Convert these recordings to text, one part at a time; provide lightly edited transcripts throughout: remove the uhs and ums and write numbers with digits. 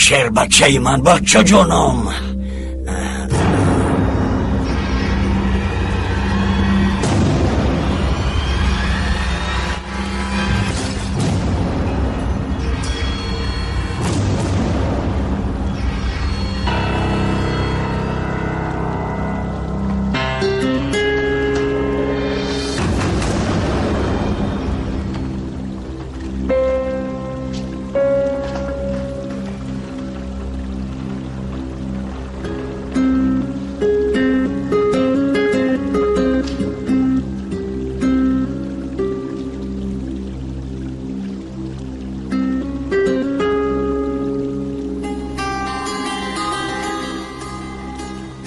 Шербачаи ман, бачаҷоном.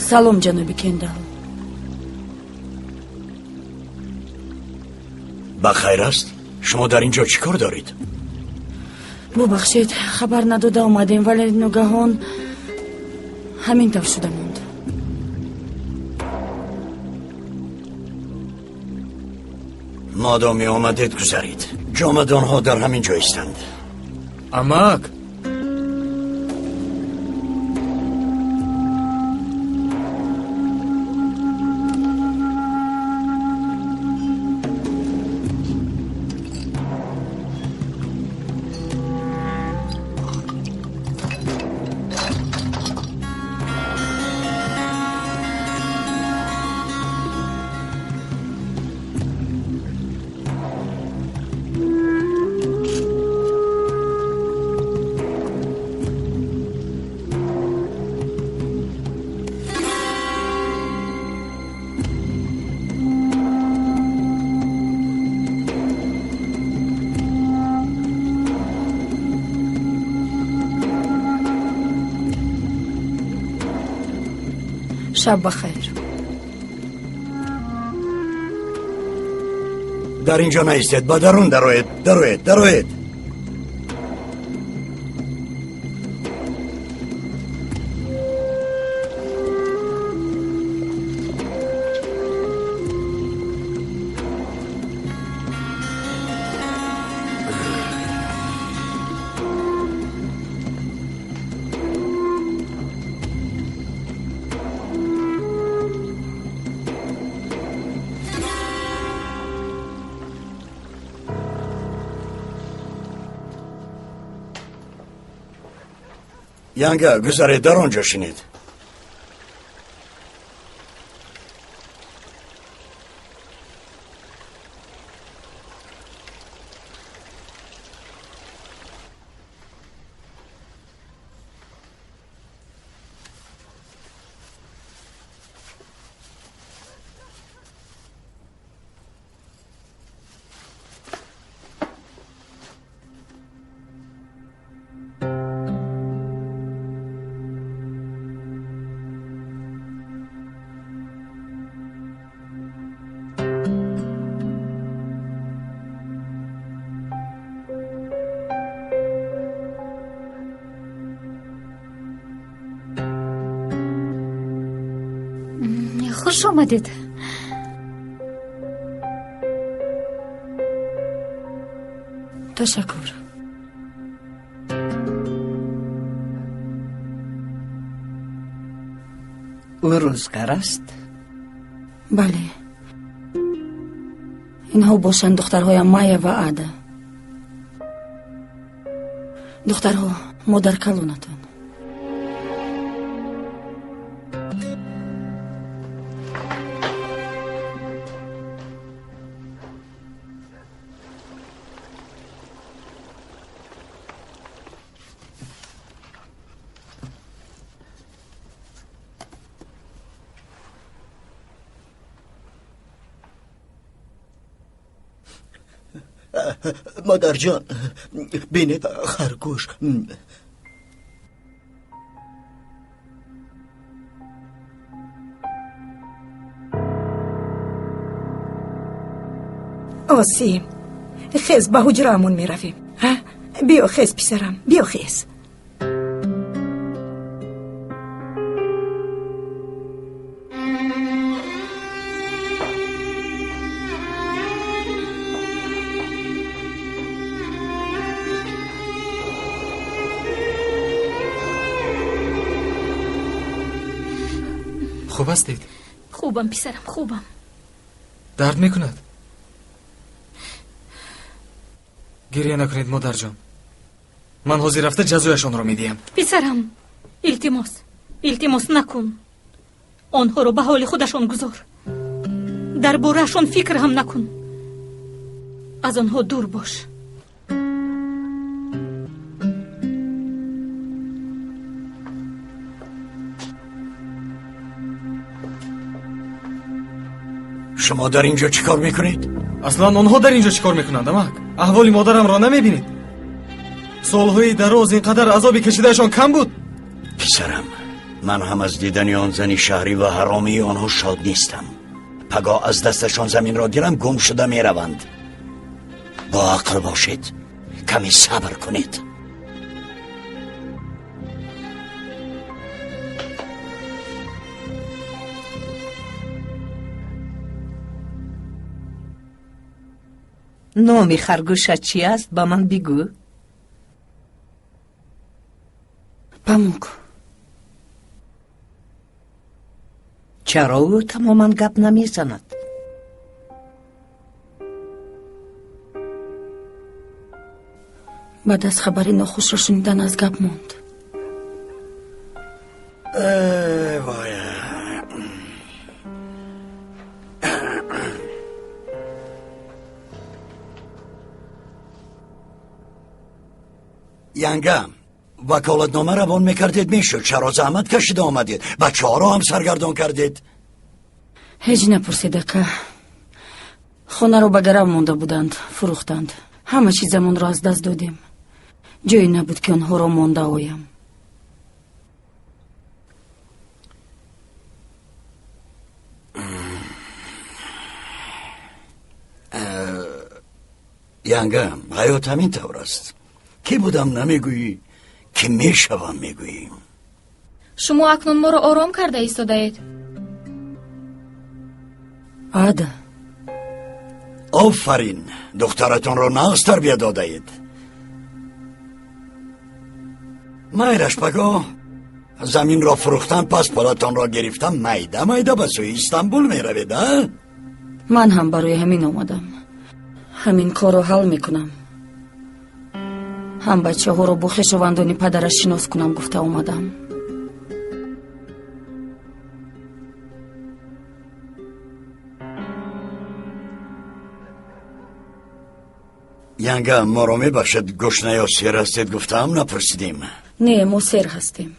Салом, ҷаноби Кендал. Ба хайр аст? Шумо дар ин ҷо чӣ кор доред? Бубахшед, хабар надода омадем, вале ногаҳон ҳамин тавр шуда монд. Модоме омадед, гузаред. Ҷомадонҳо дар ҳамин ҷо истанд. Амак! Шаб бахайр. Дар ин ҷо наистед, ба дарун дароед, дароед, дароед. Янга, гузаред, дар он ҷо шинед. Хуш омадед. Ташаккур. Ӯ рӯзгар аст? Бале. Инҳо бошанд духтарҳоям Майя ва Ада. Духтарҳо, модар калонатон. Модарҷон, бинед, харгӯш. Осим, хез, ба ҳуҷраамон меравем. Биё, хез, писарам, биё, хез. Хуб ҳастед? Хубам, писарам, хубам. Дард мекунад? Гирья накунед, модарҷон. Ман ҳозир рафта ҷазояшонро медиҳам. Писарам, илтимос, илтимос накун. Онҳоро ба ҳоли худашон гузор. Дар бораашон фикр ҳам накун. Аз онҳо дур бош. Шумо дар ин ҷо чӣ кор мекунед? Аслан онҳо дар ин ҷо чӣ кор мекунанд, амак? Аҳволи модарамро намебинед? Солҳои дароз ин қадар азоби кашидаашон кам буд? Писарам, ман ҳам аз дидани он зани шаҳрӣ ва ҳаромии онҳо шод нестам. Пагоҳ аз дасташон заминро гирам, гум шуда мераванд. Бо ақл бошед, каме сабр кунед. Номи харгӯшат чи аст, ба ман бигӯ. Памук. Чаро ӯ тамоман гап намезанад? Баъд аз хабари нохушро шунидан аз гап монд. Вой. Янга, ваколатнома равон мекардед, мешуд. Чаро заҳмат кашида омадед? Бачаҳоро ҳам саргардон кардед. Ҳеҷ напурсед, ака. Хонаро ба гарав монда буданд, фурӯхтанд. Ҳама чизамонро аз даст додем. Ҷое набуд, ки онҳоро монда оям. Янга, ҳаёт ҳамин тавр аст. Кӣ будам намегӯӣ, ки мешавам мегӯӣ. Шумо акнун моро ором карда истодаед. Ада. Офарин, духтаратонро нағз тарбия додаед. Майлаш, пагоҳ заминро фурӯхтан, пас пулатонро гирифтам, майда майда ба сӯи Истанбул меравед, а? Ман ҳам барои ҳамин омадам. Ҳамин корро ҳал мекунам. Ҳам бачаҳоро бо хешовандони падараш шинос кунам гуфта омадам. Янга, моро мебахшед, гушна ё сер ҳастед гуфтаам, напурсидем. Не, мо сер ҳастем.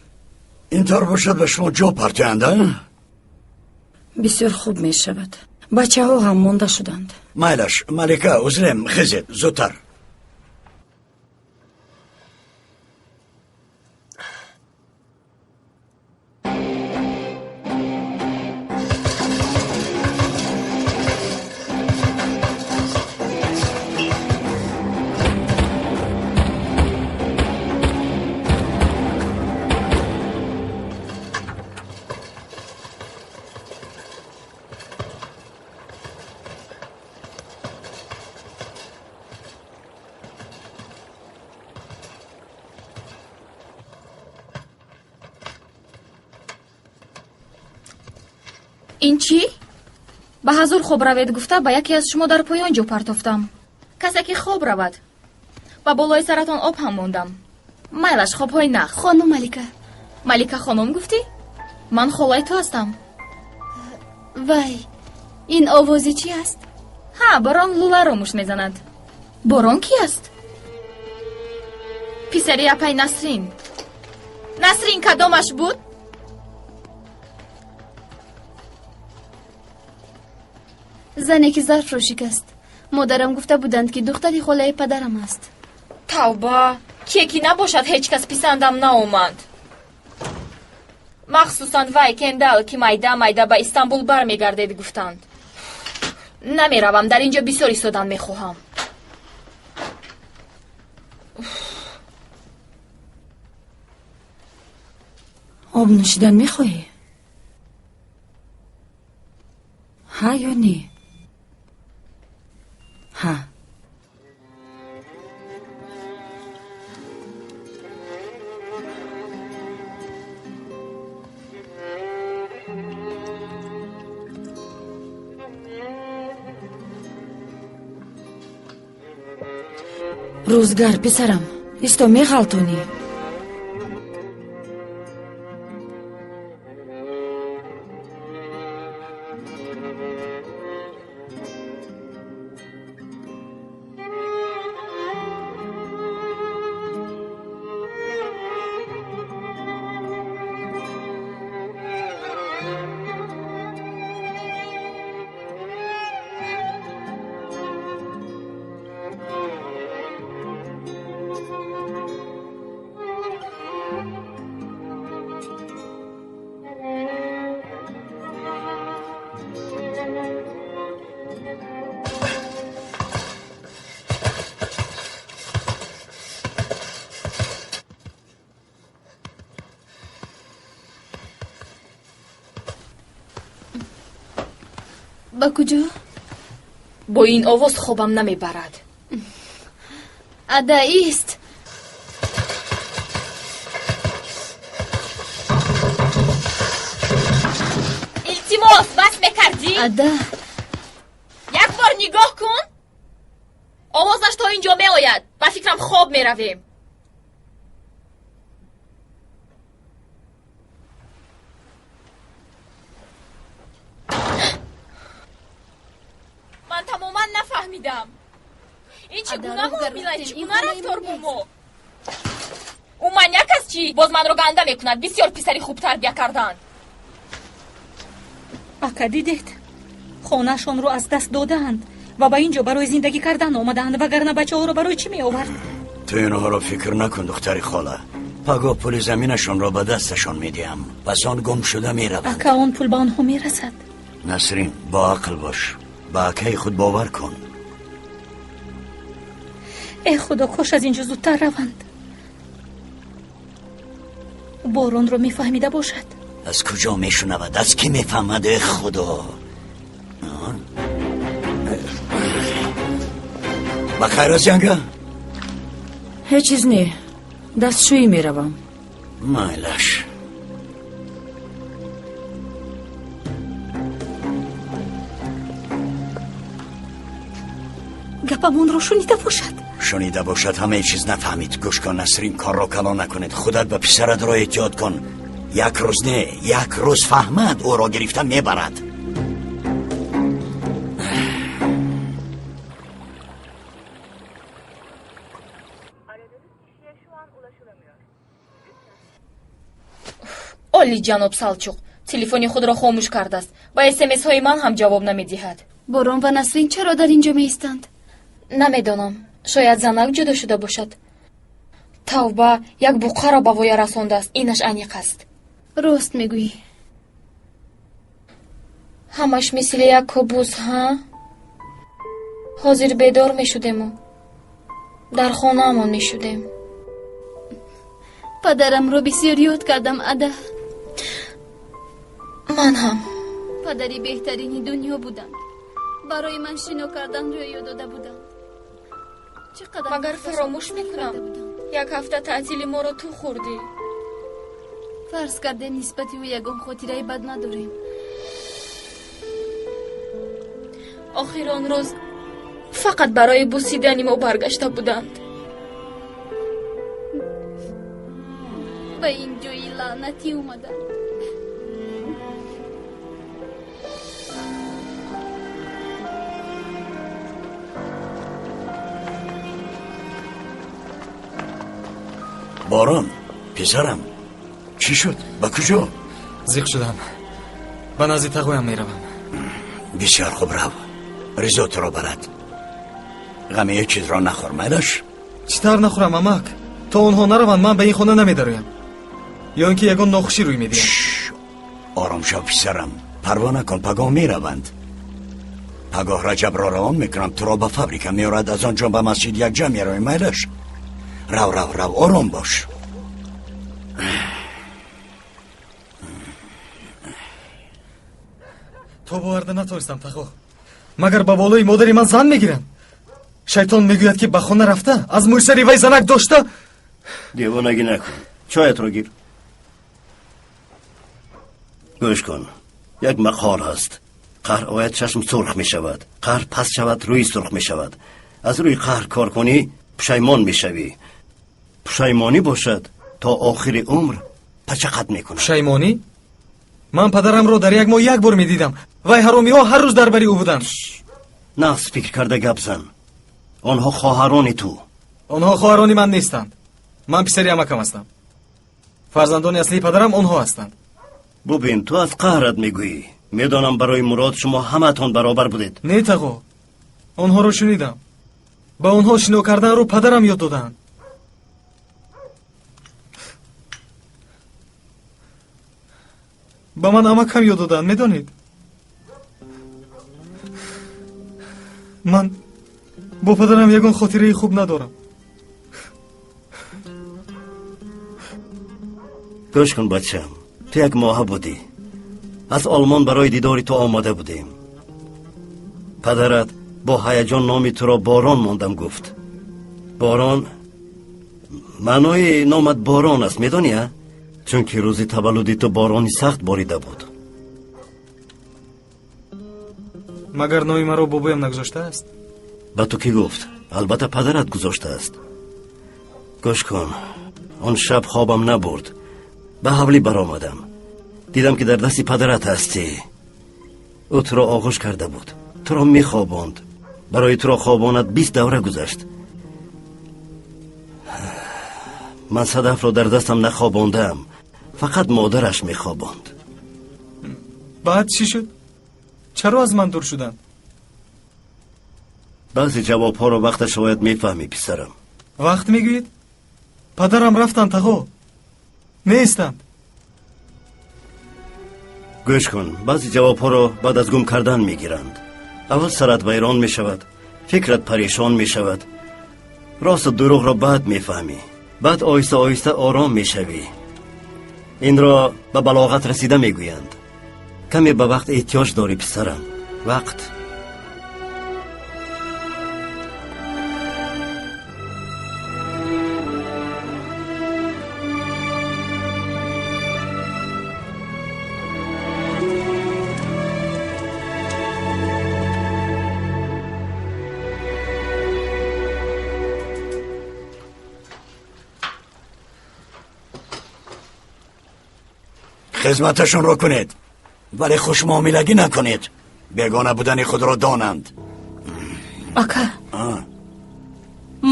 Ин тавр бошад, ба шумо ҷо партоянд, а? Бисёр хуб мешавад. Бачаҳо ҳам монда шуданд. Майлаш, Малика, узлем, хезед, зудтар. Ин чӣ? Ба ҳазур хоб равед гуфта ба яке аз шумо дар поён ҷо партофтам. Касе ки хоб равад. Ба болои саратон об ҳам мондам. Майлаш, хобҳои нах. Хонум Малика. Малика хонум гуфтӣ? Ман холаи ту ҳастам. Вай, ин овози чӣ аст? Ҳа, борон луларо муш мезанад. Борон ки аст? Писари апай Насрин. Насрин кадомаш буд? Зане ки зарфро шикаст. Модарам гуфта буданд, ки духтари холаи падарам аст. Тавба, кие ки набошад, ҳеҷ кас писандам наомад. Махсусан вай Кендал, ки майда майда ба Истанбул бармегардед гуфтанд. Намеравам, дар ин ҷо бисёр истодан мехоҳам. Об нӯшидан мехоҳӣ? Ҳа ё не? Ҳа. Рӯзгар, писарам, исто, меғалтонӣ. Ба куҷо? Бо ин овоз хобам намебарад. Ада, ист. Илтимос, бас мекардӣ? Ада. Як бор нигоҳ кун. Овозаш то ин ҷо меояд. Ба фикрам хоб меравем. Ман тамоман нафаҳмидам. Ин чӣ гуна муомила, чӣ гуна рафтор бо мо? Ӯ маньяк аст чӣ? Боз манро ганда мекунад. Бисёр писари хуб тарбия карданд. Ака, дидед? Хонаашонро аз даст додаанд ва ба ин ҷо барои зиндагӣ кардан омадаанд, вагарна бачаҳоро барои чӣ меовард? Ту инҳоро фикр накун, духтари хола. Пагоҳ пули заминашонро ба дасташон медиҳам. Пас он гум шуда мераванд. Ака, он пул ба онҳо мерасад. Насрин, бо ақл бош. Ба акаи худ бовар кун. Э худо, кош аз ин ҷо зудтар раванд. Боронро мефаҳмида бошад. Аз куҷо мешунавад? Аз кӣ мефаҳмад? Э худо! Ба хайр аст, янга? Ҳеҷ чиз не. Дастшӯӣ меравам. Майлаш. Гапамонро шунида бошад. Шунида бошад, ҳамаи чиз нафаҳмид. Гӯш кун, Насрин, корро калон накунед. Худат ба писаратро эҳтиёт кун. Як рӯз не, як рӯз фаҳмад, ӯро гирифта мебарад. Оли ҷаноб Салчуқ телефони худро хомӯш кардааст. Ба смсҳои ман ҳам ҷавоб намедиҳад. Борон ва Насрин чаро дар ин ҷо меистанд? Намедонам. Шояд занак ҷудо шуда бошад. Тавба, як буққаро ба воя расондааст. Инаш аниқ аст. Рост мегӯӣ. Ҳамаш мисли як кобус, ҳа? Ҳозир бедор мешудему дар хонаамон мешудем. Падарамро бисёр ёд кардам, ада. Ман ҳам. Падари беҳтарини дунё буданд. Барои ман шино карданро ёд дода буданд. Магар фаромӯш мекунам? Як ҳафта таътили моро ту хӯрдӣ. Фарз кардем нисбати ӯ ягон хотираи бад надорем. Охир он рӯз фақат барои бусидани мо баргашта буданд. Ба ин ҷои лаънатӣ омаданд. Борон, писарам, чӣ шуд? Ба куҷо? Зиқ шудам. Ба назди тағоям меравам. Бисёр хуб, рав. Ризо туро барад. Ғами ҳеҷ чизро нахӯр, майлаш? Чӣ тавр нахӯрам, амак? То онҳо нараванд, ман ба ин хона намедароям. Ё ин ки ягон нохушӣ рӯй медиҳам. Ором шав, писарам. Парво накун, пагоҳ мераванд. Пагоҳ Раҷабро равон мекунам, туро ба фабрика меорад, аз он ҷо ба масҷид якҷа меравем, майлаш? Рав, рав, рав, ором бош. То боварда натонистам, тағо. Магар ба болои модари ман зан мегиранд? Шайтон мегӯяд, ки ба хона рафта аз мӯйсари вай занак дошта. Девонагӣ накун. Чоятро гир. Гӯш кун. Як мақол ҳаст. Қаҳр ояд, чашм сурх мешавад. Қаҳр пас шавад, рӯй сурх мешавад. Аз рӯи қаҳр кор кунӣ, Пушаймон мешавӣ. Пушаймонӣ бошад то охири умр пачақат мекунад. Пушаймонӣ? Ман падарамро дар як моҳ як бор медидам. Вай ҳаромиҳо ҳар рӯз дар бари ӯ буданд. Нағз фикр карда гап зан. Онҳо хоҳарони ту. Онҳо хоҳарони ман нестанд. Ман писари амакам ҳастам. Фарзандони аслии падарам онҳо ҳастанд. Бубин, ту аз қаҳрат мегӯӣ. Медонам барои Мурод шумо ҳамаатон баробар будед. Не, тағо, онҳоро шунидам. Ба онҳо шино карданро падарам ёд доданд. Ба ман амакам ёд доданд, медонед? Ман бо падарам ягон хотираи хуб надорам. Гӯш кун, бачам, ту як моҳа будӣ. Аз Олмон барои дидори ту омада будем. Падарат бо ҳаяҷон номи туро Борон мондам гуфт. Борон маънои номат борон аст, медонӣ, а? Чунки рӯзи таваллуди ту борони сахт борида буд. Магар номи маро бобоям нагузоштааст? Ба ту кӣ гуфт? Албатта падарат гузоштааст. Гӯш кун, он шаб хобам набурд. Ба ҳавлӣ баромадам. Дидам ки дар дасти падарат ҳастӣ. Ӯ туро оғӯш карда буд, туро мехобонд. Барои туро хобонад 20 давра гузашт. Ман Садафро дар дастам нахобондаам, фақат модараш мехобонд. Баъд чӣ шуд? Чаро аз ман дур шуданд? Баъзе ҷавобҳоро вақташ шояд мефаҳмӣ, писарам. Вақт мегӯед? Падарам рафтанд, тағо. Нестанд. Гӯш кун, баъзе ҷавобҳоро баъд аз гум кардан мегиранд. Аввал сарат вайрон мешавад, фикрат парешон мешавад. Росту дурӯғро баъд мефаҳмӣ. Баъд оҳиста оҳиста ором мешавӣ. Инро ба балоғат расида мегӯянд. Каме ба вақт эҳтиёҷ дорӣ, писарам. Вақт. Хизматашонро кунед, вале хушмуомилагӣ накунед. Бегона будани худро донанд. Ака,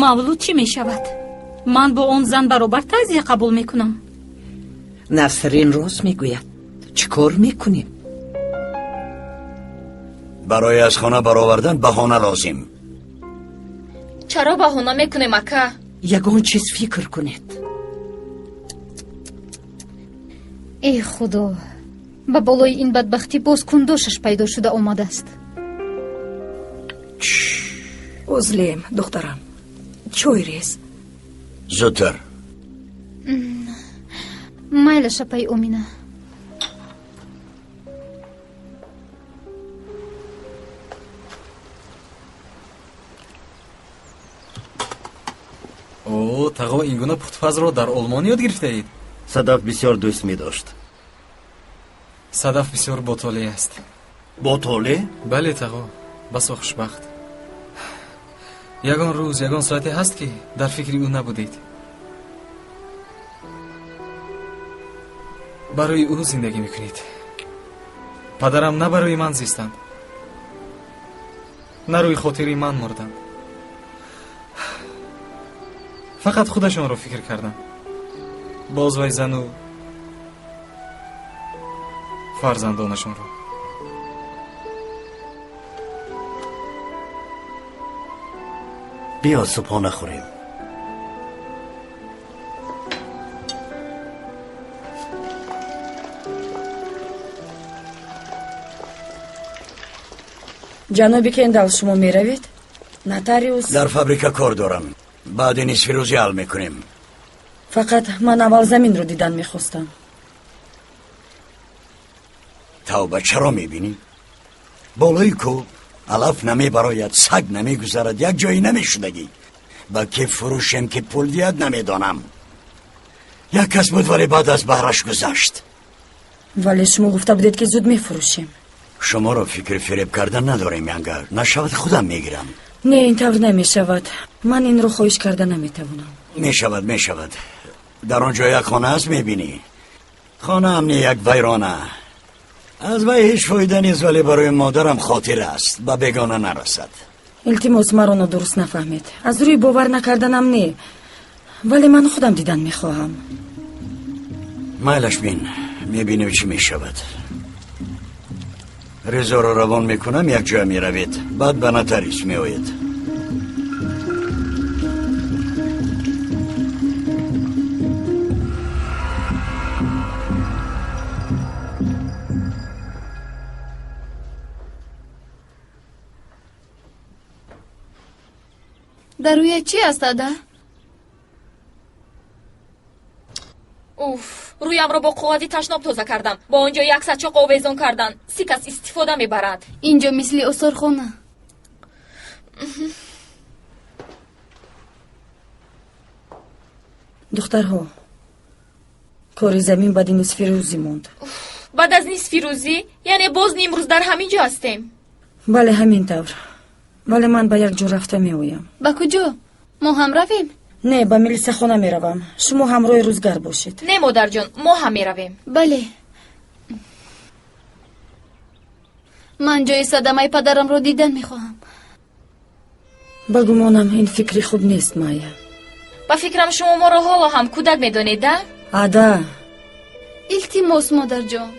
мавлуд чӣ мешавад? Ман бо он зан баробар таъзия қабул мекунам. Насрин рост мегӯяд. Чӣ кор мекунем? Барои аз хона баровардан баҳона лозим. Чаро баҳона мекунем, ака? Ягон чиз фикр кунед. Эй худо, ба болои ин бадбахтӣ боз кундошаш пайдо шуда омадааст. Узлем, духтарам, чой рез. Зудтар. Майла, шапаи Омина. О, тағо, ин гуна пухтупазро дар Олмон ёд гирифтаед? Садаф бисёр дӯст медошт. Садаф бисёр ботолеъ аст. Ботолеъ? Бале, тағо, басо хушбахт. Ягон рӯз, ягон соате ҳаст, ки дар фикри ӯ набудед. Барои ӯ зиндагӣ мекунед. Падарам на барои ман зистанд, на рӯи хотири ман мурданд. Фақат худашонро фикр карданд. Боз вай зану фарзандонашонро. Биё субҳона хӯрем. Ҷаноби Кендал, шумо меравед? Нотариус? Дар фабрика кор дорам. Баъди нисфи рӯзӣ ҳал мекунем. Фақат ман аввал заминро дидан мехостам. Тавба, чаро мебинӣ? Болои кӯҳ алаф намебарояд, саг намегузарад, як ҷое намешудагӣ. Ба ки фурӯшем, ки пул диҳад, намедонам. Як кас буд, вале баъд аз баҳраш гузашт. Вале шумо гуфта будед, ки зуд мефурӯшем. Шуморо фикри фиреб кардан надорем, янга. Нашавад, худам мегирам. Не, ин тавр намешавад. Ман инро хоҳиш карда наметавонам. Мешавад, мешавад. Дар он ҷо як хона аст, мебинӣ. Хонаам не, як вайрона. Аз вай ҳеҷ фоида нест, вале барои модарам хотир аст, ба бегона нарасад. Илтимос, маро нодуруст нафаҳмед. Аз рӯи бовар накарданам не, вале ман худам дидан мехоҳам. Майлаш бин, мебинем чӣ мешавад. Резоро равон мекунам, якҷоя меравед, баъд ба нотариус меоед. Дар рӯя чӣ аст, ада? Уф, рӯямро бо қоғази ташноб тоза кардам. Бо он ҷо як сачоқ овезон кардан. 30 кас истифода мебарад. Ин ҷо мисли осорхона. Духтарҳо, кори замин баъди нисфи рӯзӣ монд. Баъд аз нисфи рӯзӣ? Яъне боз нимрӯз дар ҳамин ҷо ҳастем? Бале, ҳамин тавр. Вале ман ба як ҷо рафта меоям. Ба куҷо? Мо ҳам равем? Не, ба милисахона меравам. Шумо ҳамроҳи рӯзгар бошед. Не, модарҷон, мо ҳам меравем. Бале. Ман ҷои садамаи падарамро дидан мехоҳам. Ба гумонам, ин фикри хуб нест, Майя. Ба фикрам, шумо моро ҳоло ҳам кӯдак медонед, а? Ада. Илтимос, модарҷон.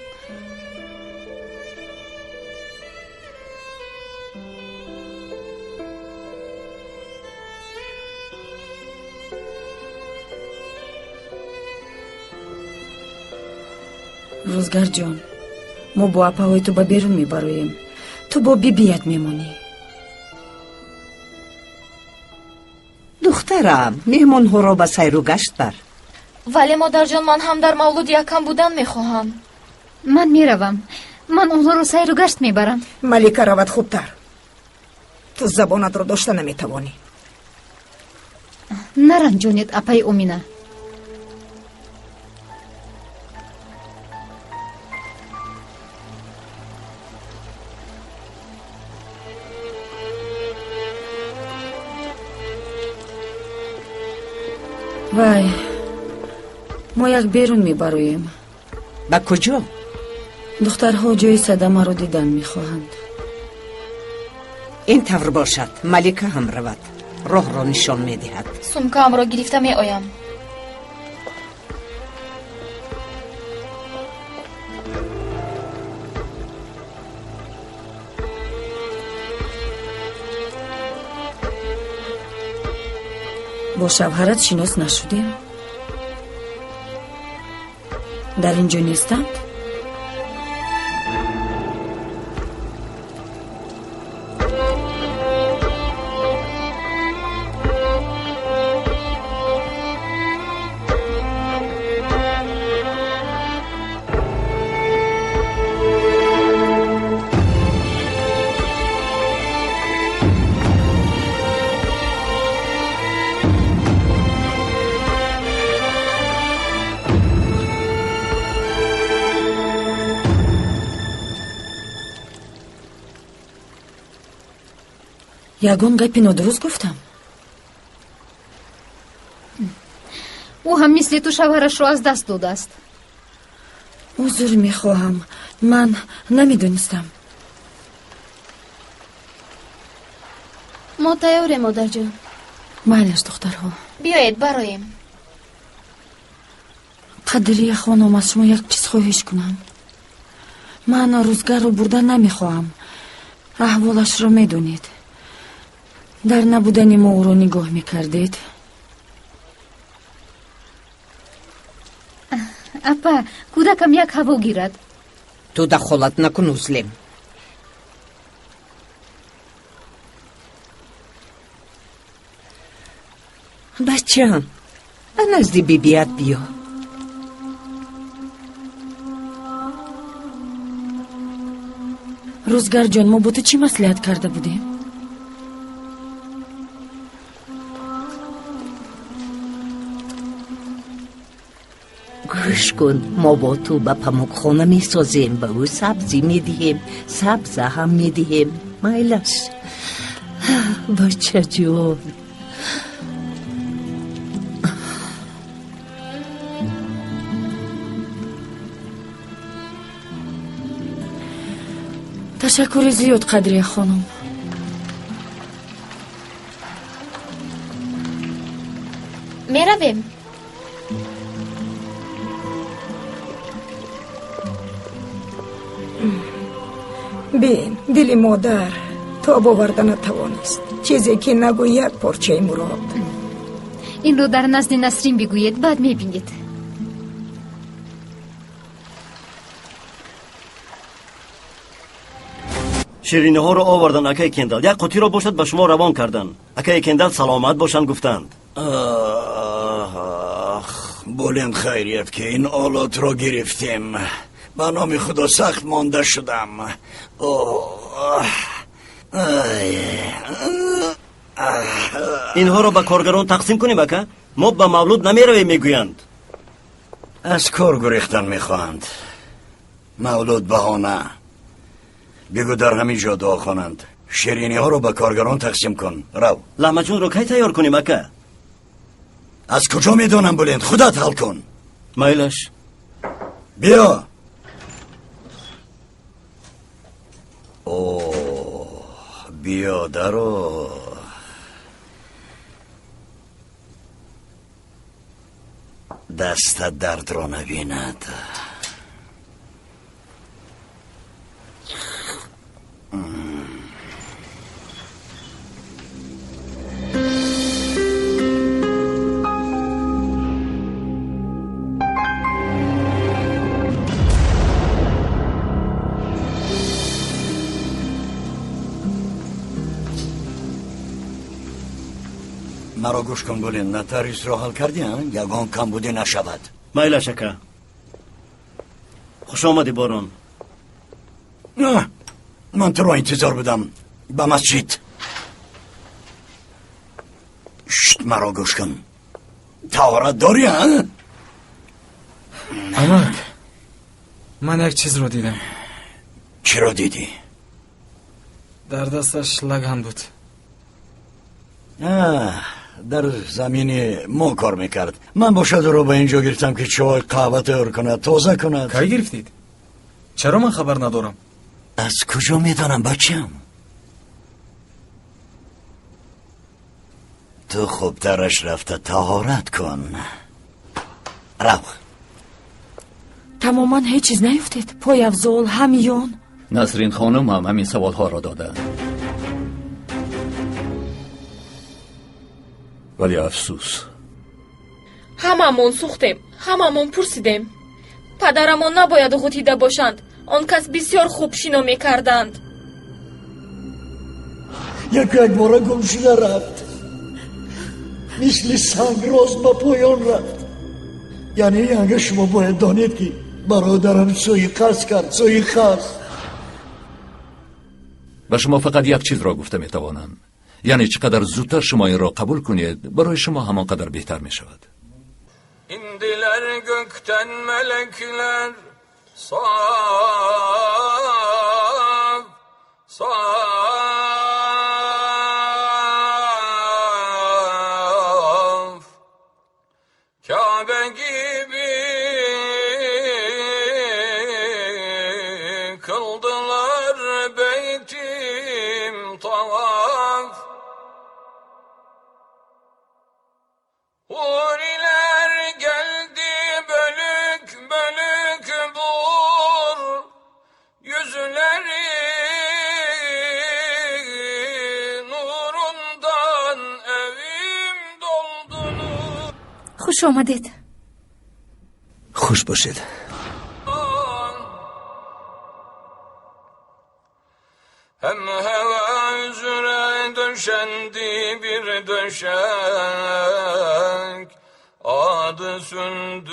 Рӯзгарҷон, мо бо апаҳои ту ба берун мебароем. Ту бо бибият мемонӣ. Духтарам, меҳмонҳоро ба сайру гашт бар. Вале модарҷон, ман ҳам дар мавлуди якам будан мехоҳам. Ман меравам. Ман онҳоро сайру гашт мебарам. Малика равад хубтар. Ту забонатро дошта наметавонӣ. Наранҷонед, апаи Омина. Вай, мо як берун мебароем. Ба куҷо? Духтарҳо ҷои садамаро дидан мехоҳанд. Ин тавр бошад, Малика ҳам равад, роҳро нишон медиҳад. Сумкаамро гирифта меоям. Бо шавҳарат шинос нашудем? Дар ин ҷо нестанд? Ягон гапи нодуруст гуфтам? Ӯ ҳам мисли ту шавҳарашро аз даст додааст. Узр мехоҳам, ман намедонистам. Мо тайёрем, модарҷон. Майлаш, духтарҳо. Биёед, бароем. Қадрия хонум, аз шумо як чиз хоҳиш кунам. Ман рӯзгарро бурда намехоҳам. Аҳволашро медонед. Дар набудани мо ӯро нигоҳ мекардед. Апа, кӯдакам як ҳаво гирад. Ту дахолат накун, Узлем. Бачам, ба назди бибият биё. Рӯзгарҷон, мо бо ту чӣ маслиҳат карда будем? Гӯш кун, мо бо ту ба памукхона месозем, ба ӯ сабзӣ медиҳем, сабза ҳам медиҳем. Майлаш. Бачаҷон. Ташаккури зиёд, Қадрия хонум. Меравем. Бин, дили модар тоб оварда натавонист. Чизе ки нагӯ як порчаи мурод. Инро дар назди Насрин бигӯед, баъд мебинед. Шириниҳоро оварданд, акаи Кендал. Як қутиро бошад ба шумо равон карданд. Акаи Кендал саломат бошанд гуфтанд. Ах, булен хайрият ки ин олотро гирифтем. Ба номи Худо сахт монда шудам. Инҳоро ба коргарон тақсим кунем, ака? Мо ба мавлуд намеравем, мегӯянд. Аз кор гурехтан мехоҳанд. Мавлуд баҳона. Бигӯ дар ҳамин ҷо дуо хонанд. Шириниҳоро ба коргарон тақсим кун. Рав. Лаҳмаҷунро кай тайёр кунем, ака? Аз куҷо медонам, Булент? Худат ҳал кун. Майлаш. Биё. Оҳ, биё даро. Дастат дардро набинад. Маро гӯш кун, Булен, нотариусро ҳал кардӣ, ягон камбудӣ нашавад. Майлаш, ака. Хуш омадӣ, Борон. Ман туро интизор будам. Ба масҷид. Шт, маро гӯш кун. Таҳорат дорӣ, а? Амак, ман як чизро дидам. Чиро дидӣ? Дар дасташ лаган буд. Дар замини мо кор мекард. Ман бошад ӯро ба ин ҷо гирифтам, ки чой, қаҳва тайёр кунад, тоза кунад. Кай гирифтед? Чаро ман хабар надорам? Аз куҷо медонам, бачам? Ту хубтараш рафта таҳорат кун. Рав. Тамоман ҳеҷ чиз наёфтед? Пойафзол, ҳамён? Насрин хонум ҳам ҳамин саволҳоро доданд. Вале афсӯс, ҳамамон сӯхтем, ҳамамон пурсидем. Падарамон набояд ғутида бошанд. Он кас бисёр хуб шино мекарданд. Яку якбора гум шуда рафт. Мисли санг рост ба поён рафт. Яъне янга шумо бояд донед, ки бародарам суиқасд кард, суиқасд. Ба шумо фақат як чизро гуфта метавонам. Яъне чӣ қадар зудтар шумо инро қабул кунед, барои шумо ҳамон қадар беҳтар мешавад. İndiler gökten melekler saf saf Kabe gibi kıldılar beytim tavaf. Huriler geldi bölük bölük bur, yüzleri nurundan evim doldu nur. Хуш омадед. Хуш бошед. Hem heva üzere döşendi bir döşek, adı sündüz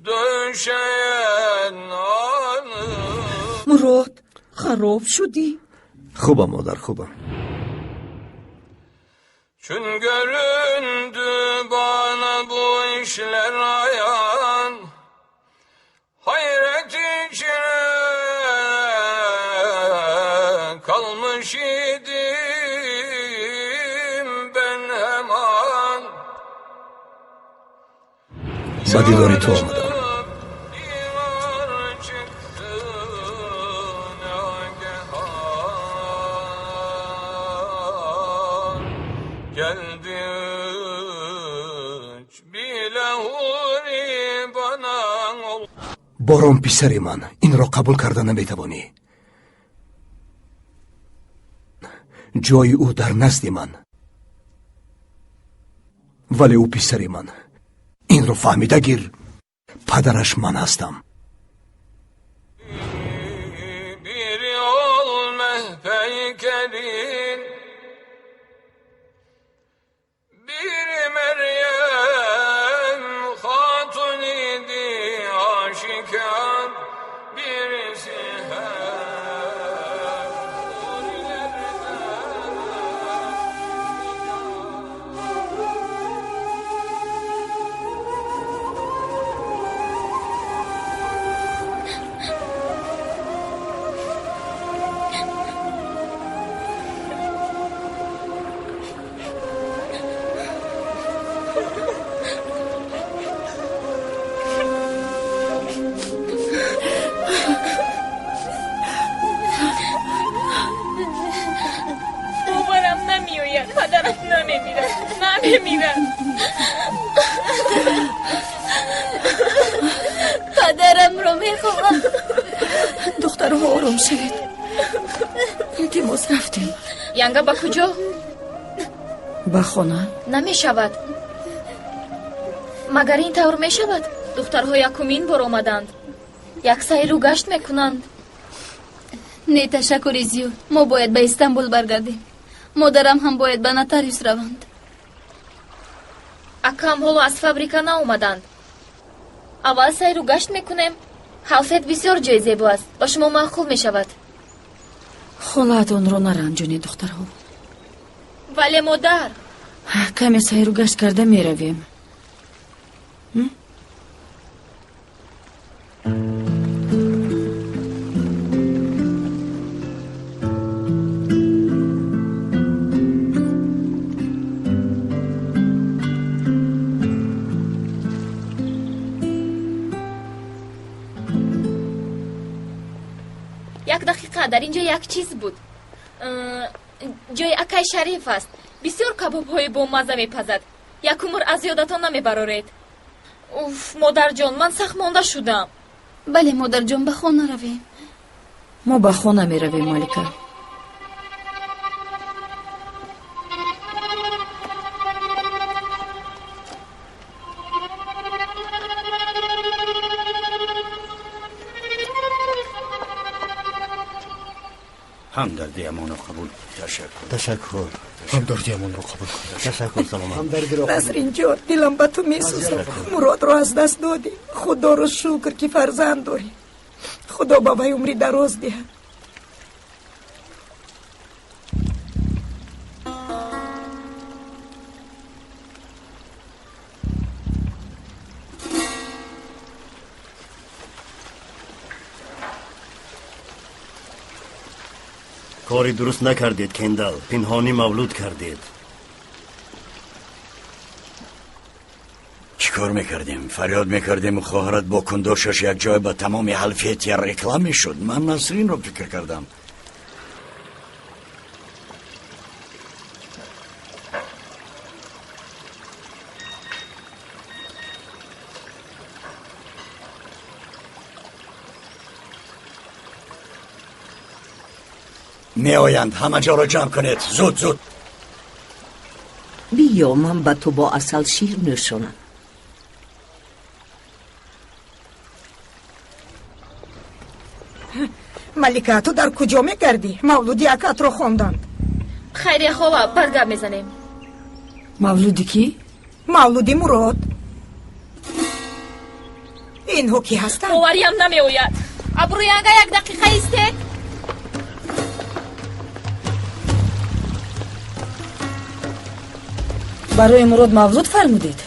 döşeyen anı. Мурод, хароб шудӣ? Хубам, модар, хубам. Çün göründü bana bu işler ayan, hayret içine kalmış idim. Ба дидори ту омадам. Бором, писари ман, инро қабул карда наметавонӣ. Ҷои ӯ дар назди ман, вале ӯ писари ман. Инро фаҳмида гир, падараш ман ҳастам. Падарамро мехоҳам. Духтарҳо, ором шавед. Илтимос, рафтем. Янга, ба куҷо? Ба хона. Намешавад. Магар ин тавр мешавад? Духтарҳо якумин бор омаданд. Як сайру гашт мекунанд. Не, ташаккури зиёд. Мо бояд ба Истанбул баргардем. Модарам ҳам бояд ба нотариус раванд. Акам ҳоло аз фабрика наомаданд. Аввал сайру гашт мекунем. Ҳалфет бисёр ҷои зебо аст, ба шумо маъқул мешавад. Холаатонро наранҷонед, духтарҳо. Вале модар, каме сайру гашт карда меравем. Як дақиқа, дар ин ҷо як чиз буд. Ҷои акай Шариф аст. Бисёр кабобҳои бомазза мепазад. Як умр аз ёдатон намебароред. Уф, модарҷон, ман сахт монда шудам. Бале, модарҷон, ба хона равем. Мо ба хона меравем, Малика. Ҳамдардиамонро қабул. Ташаккур. Ташаккур. Ҳамдардиамонро қабул кун. Ташаккур, саломат. Насринҷон, дилам ба ту месӯзад. Муродро аз даст додӣ. Худоро шукр, ки фарзанд дорӣ. Худо ба вай умри дароз диҳад. Кори дуруст накардед, Кендал. Пинҳонӣ мавлуд кардед. Чӣ кор мекардем? Фарёд мекардем, хоҳарат бо кундошаш як ҷой ба тамоми ҳалфетия реклам мешуд. Ман Насринро фикр кардам. Меоянд, ҳама ҷоро ҷамъ кунед, зуд, зуд. Биё, ман ба ту бо асал шир нӯшонам. Малика, ту дар куҷо мегардӣ? Мавлуди акатро хонданд. Хайрия хола, баргап мезанем. Мавлуди кӣ? Мавлуди Мурод. Инҳо кӣ ҳастанд? Бовариам намеояд. Абрӯянга, як дақиқа истед. Барои Мурод мавлуд фармудед?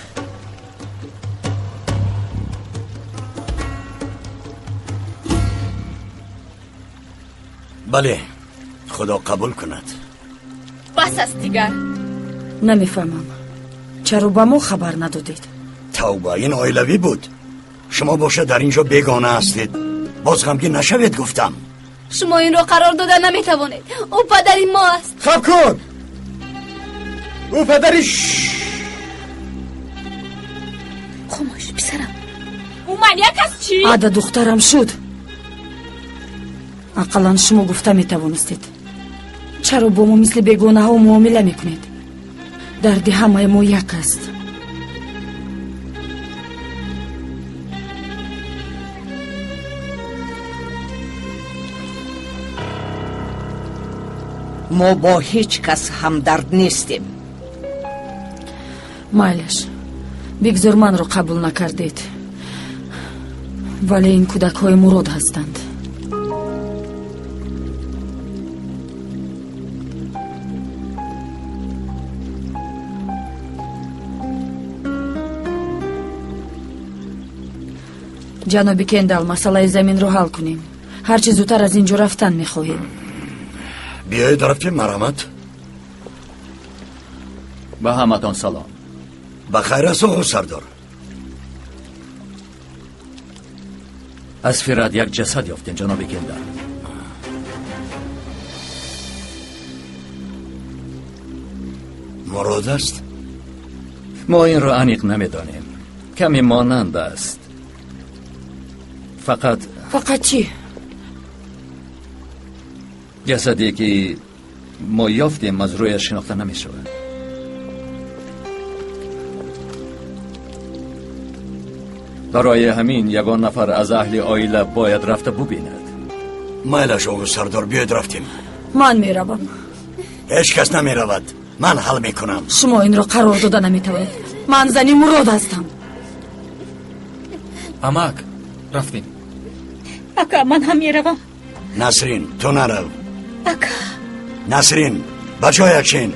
Бале, худо қабул кунад. Бас аст дигар. Намефаҳмам, чаро ба мо хабар надодед? Тавба, ин оилавӣ буд. Шумо бошад дар ин ҷо бегона ҳастед. Боз ғамгин нашавед гуфтам. Шумо инро қарор дода наметавонед. Ӯ падари мо аст. Хаб кун! Ӯ падари Хомӯш, писарам. Ӯ маньяк аст чӣ? Ада духтарам шуд. Ақаллан шумо гуфта метавонистед. Чаро бо мо мисли бегонаҳо муомила мекунед? Дарди ҳамаи мо як аст. Мо бо ҳеҷ кас ҳамдард нестем. Майлаш, бигзор манро қабул накардед, вале ин кӯдакҳои Мурод ҳастанд. Ҷаноби Кендал, масъалаи заминро ҳал кунем. Ҳарчи зудтар аз ин ҷо рафтан мехоҳем. Биёед рафтем, марҳамат. Ба ҳаматон салом. Ба хайр аст, оғо сардор. Аз Фират як ҷасад ёфтем, ҷаноби Кендал. Мурод аст? Мо инро аниқ намедонем. Каме монанд аст. Фақат Фақат чӣ? Ҷасаде ки мо ёфтем аз рӯяш шинохта намешавад. Барои ҳамин ягон нафар аз аҳли оила бояд рафта бубинад. Майлаш, оғо сардор, биёед рафтем. Ман меравам. Ҳеҷ кас намеравад. Ман ҳал мекунам. Шумо инро қарор дода наметавонед. Ман зани Мурод ҳастам. Амак, рафтем. Ака, ман ҳам меравам. Насрин, ту нарав. Ака. Насрин, ба ҷоят шин.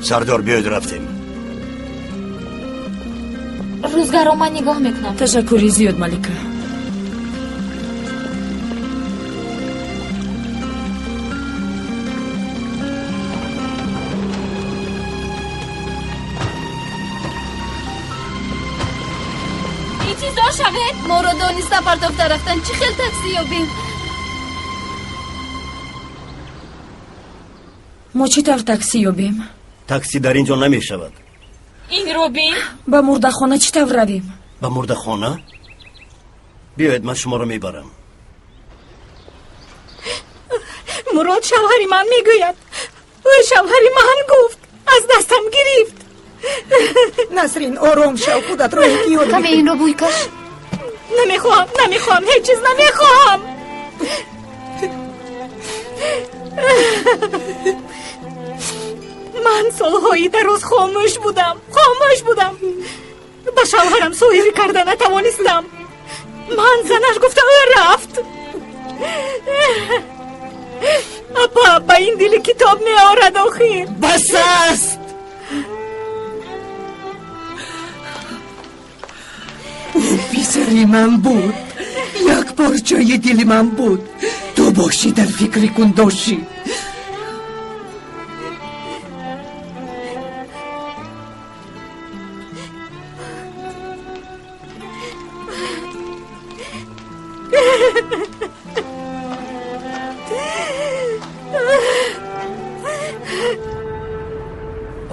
Сардор, биёед рафтем. Рӯзгаро ман нигоҳ мекунам. Ташаккури зиёд, Малика. Интизор шавед. Моро дониста партофта рафтан. Чӣ хел таксӣ ёбем? Мо чӣ тавр таксӣ ёбем? Таксӣ дар ин ҷо намешавад. Инро бин. Ба мурдахона чӣ тавр равем? Ба мурдахона? Биёед, ман шуморо мебарам. Мурод шавҳари ман мегӯяд. Ӯ шавҳари ман гуфт, аз дастам гирифт. Насрин, ором шав, худатро эҳтиёт. Каме инро бӯй каш. Намехоҳам, намехоҳам, ҳеҷ чиз намехоҳам. Ман солҳои дароз хомӯш будам, хомӯш будам. Ба шавҳарам соҳирӣ карда натавонистам. Ман занаш гуфта, ӯ рафт. Апа, ба ин дили китоб меорад охир. Бас аст! Ӯ писари ман буд. Як порчаи дили ман буд. Ту бошӣ дар фикри кундошӣ.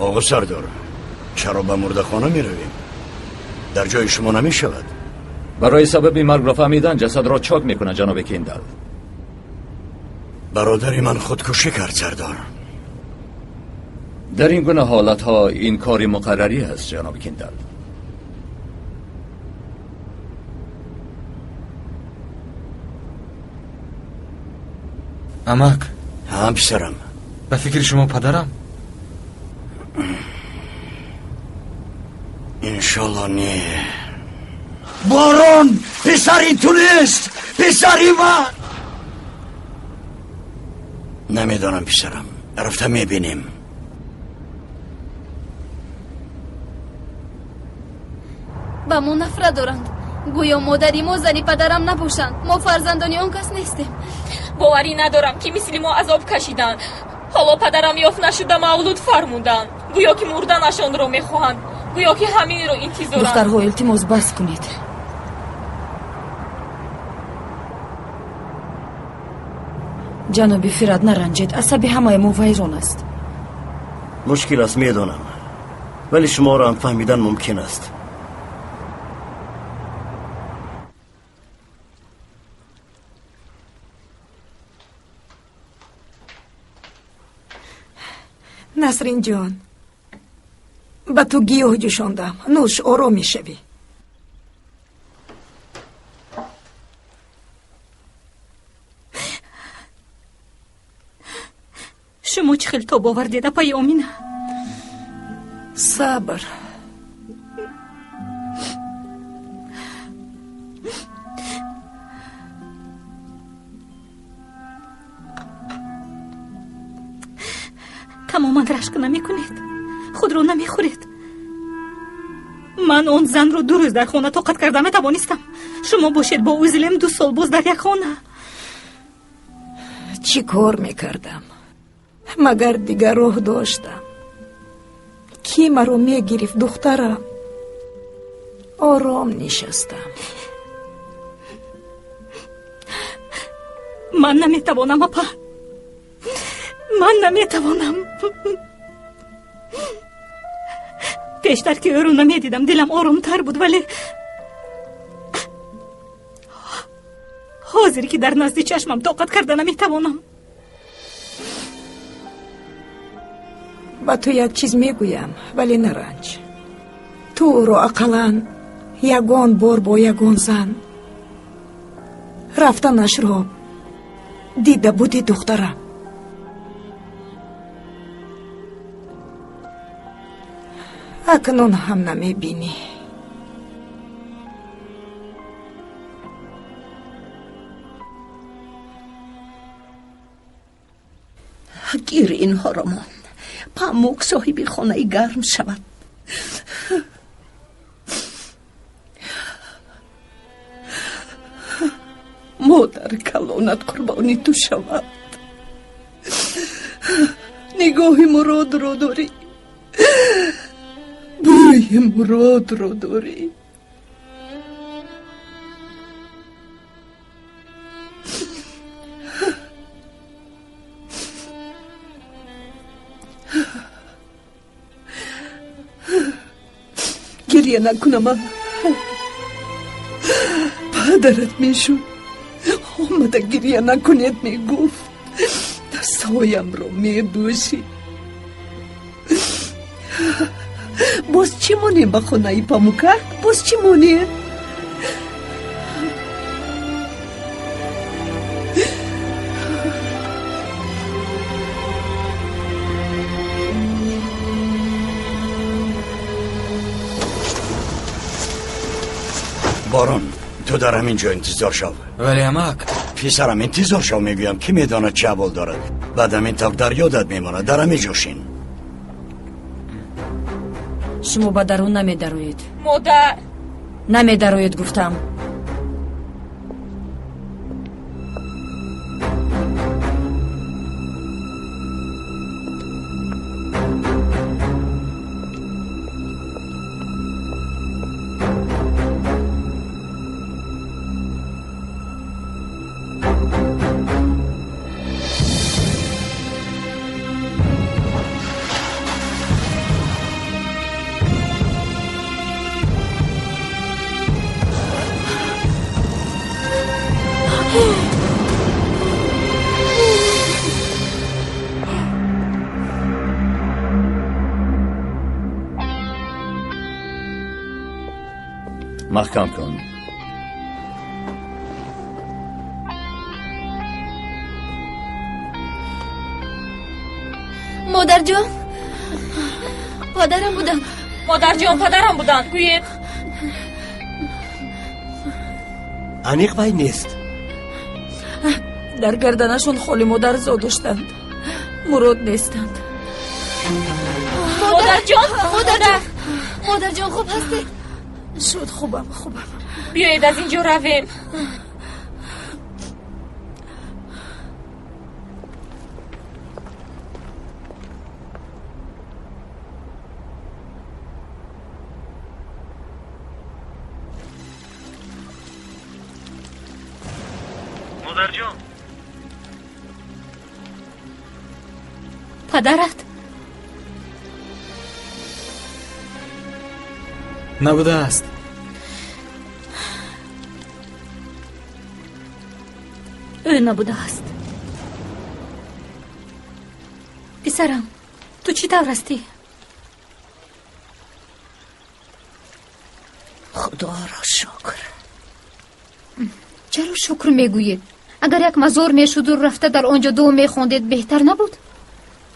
Оғо сардор, чаро ба мурдахона меравем? Дар ҷои шумо намешавад. Барои сабаби маргро фаҳмидан ҷасадро чок мекунад, ҷаноби Кендал. Бародари ман худкушӣ кард, сардор. Дар ин гуна ҳолатҳо ин кори муқаррарӣ аст, ҷаноби Кендал. Амак. Ҳа, писарам. Ба фикри шумо падарам? Иншолло не. Борон, писари ту нест, писари ман. Намедонам, писарам, рафта мебинем. Ба мо нафрат доранд. Гӯё модари мо зани падарам набошанд. Мо фарзандони он кас нестем. Боварӣ надорам, ки мисли мо азоб кашиданд. Ҳоло падарам ёфт нашуда мавлуд фармуданд. Гӯё ки мурданашонро мехоҳанд. Гӯё ки ҳаминро интизоранд. Духтарҳо, илтимос, бас кунед. Ҷаноби Фират, наранҷед, асаби ҳамаи мо вайрон аст. Мушкил аст, медонам, вале шуморо ҳам фаҳмидан мумкин аст. Насринҷон, ба ту гиёҳ ҷӯшондам, нӯш, ором мешавӣ. Шумо чӣ хел тоб овардед, апаи Омина? Сабр. Тамоман рашк намекунед, худро намехӯред. Ман он занро 2 рӯз дар хона тоқат карда метавонистам. Шумо бошед бо ӯ зилем 2 сол боз дар як хона. Чӣ кор мекардам? Магар дигар роҳ доштам? Кӣ маро мегирифт, духтарам? Ором нишастам. Ман наметавонам, апа. Ман наметавонам. Пештар ки ӯро намедидам, дилам оромтар буд, вале ҳозир ки дар назди чашмам тоқат карда наметавонам. Ба ту як чиз мегӯям, вале наранҷ. Ту ӯро ақаллан ягон бор бо ягон зан рафтанашро дида будӣ, духтарам. Акнун ҳам намебинӣ. Гир инҳоро мон. Памук соҳиби хонаи гарм шавад. Модар калонат қурбони ту шавад. Нигоҳи Муродро дорӣ, бӯи Муродро дорӣ. Гирья накунама, падарат мешуд. Омада гирья накунед мегуфт, дастҳоямро мебӯшид. Боз чӣ монем ба хонаи Памукак? Боз чӣ монем? Борон, ту дар ҳамин ҷо интизор шав. Вале амак. Писарам, интизор шав, мегӯям, кӣ медонад чӣ аҳвол дорад. Баъд ҳамин тавр дар ёдат мемонад. Дар ҳамин ҷо шин. Шумо ба дарун намедароед. Модар. Намедароед, гуфтам. Маҳкам кун. Модарҷон, падарам буданд. Модарҷон, падарам буданд. Гӯед. Аниқ вай нест. Дар гарданашон холи модарзод доштанд. Мурод нестанд. Модарҷон, модарҷон, модарҷон, хуб ҳастед? Шуд, хубам, хубам. Биёед аз инҷо равем. Модарҷон. Падарат набудааст. Ӯ набудааст. Писарам, ту чӣ тавр ҳастӣ? Худоро шукр. Чаро шукр мегӯед? Агар як мазор мешуду рафта дар он ҷо дуо мехондед, беҳтар набуд?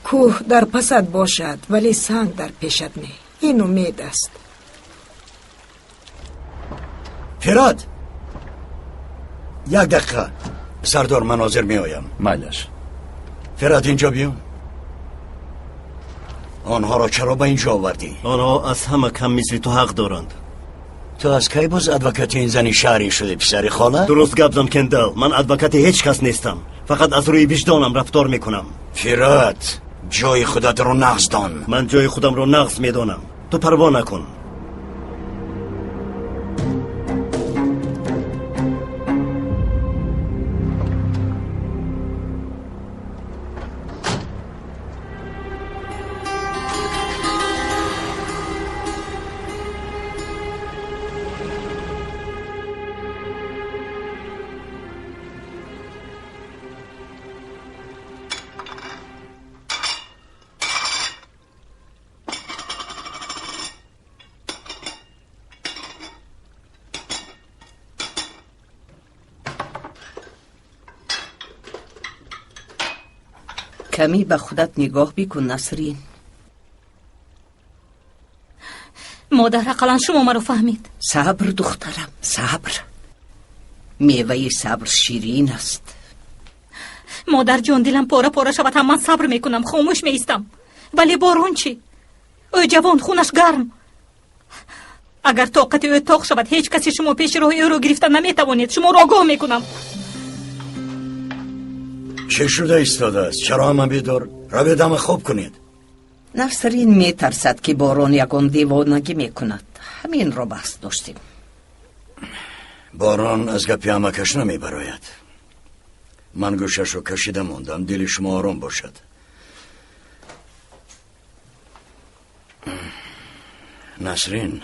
Кӯҳ дар пасат бошад, вале санг дар пешат не. Ин умед аст. Фирот, як дақиқа. Сардор, ман ҳозир меоям. Майлаш. Фирот, инҷо биё. Онҳоро чаро ба инҷо овардӣ? Онҳо аз ҳама кам мисли ту ҳақ доранд. Ту аз кай боз адвокати ин зани шаҳрӣ шудӣ, писари хола? Дуруст гап зан, Кендал. Ман адвокати ҳеҷ кас нестам. Фақат аз рӯи виҷдонам рафтор мекунам. Фирот, ҷои худатро нағз дон. Ман ҷои худамро нағз медонам. Ту парво накун. Каме ба худат нигоҳ бикун, Насрин. Модар, ақаллан шумо маро фаҳмид. Сабр, духтарам, сабр. Меваи сабр ширин аст. Модарҷон, дилам пора пора шавад ҳам ман сабр мекунам, хомӯш меистам. Вале борон чӣ? Ӯ ҷавон, хунаш гарм. Агар тоқати ӯ тоқ шавад, ҳеҷ касе шумо пеши роҳи ӯро гирифта наметавонед. Шуморо огоҳ мекунам. Чӣ шуда истодааст? Чаро ҳама бедор? Равед, ҳама хоб кунед. Насрин метарсад, ки борон ягон девонагӣ мекунад. Ҳаминро баҳс доштем. Борон аз гапи ҳамакаш намебарояд. Ман гӯшашро кашида мондам. Дили шумо ором бошад. Насрин,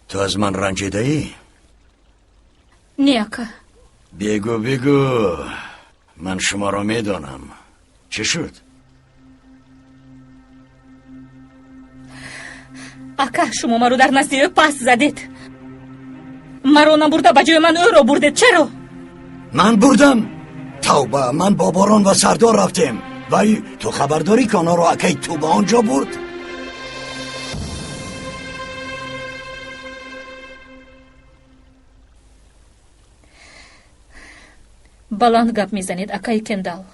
ту аз ман ранҷидаӣ? Не, ака. Бигӯ, бигӯ, ман шуморо медонам. Чӣ шуд? Ака, шумо маро дар назди ӯ пас задед. Маро набурда, ба ҷои ман ӯро бурдед. Чаро? Ман бурдам? Тавба, ман бо Борон ва Сардор рафтем. Вай, ту хабар дорӣ, ки онҳоро акаи ту ба он ҷо бурд? Баланд гап мезанед, акаи Кендал.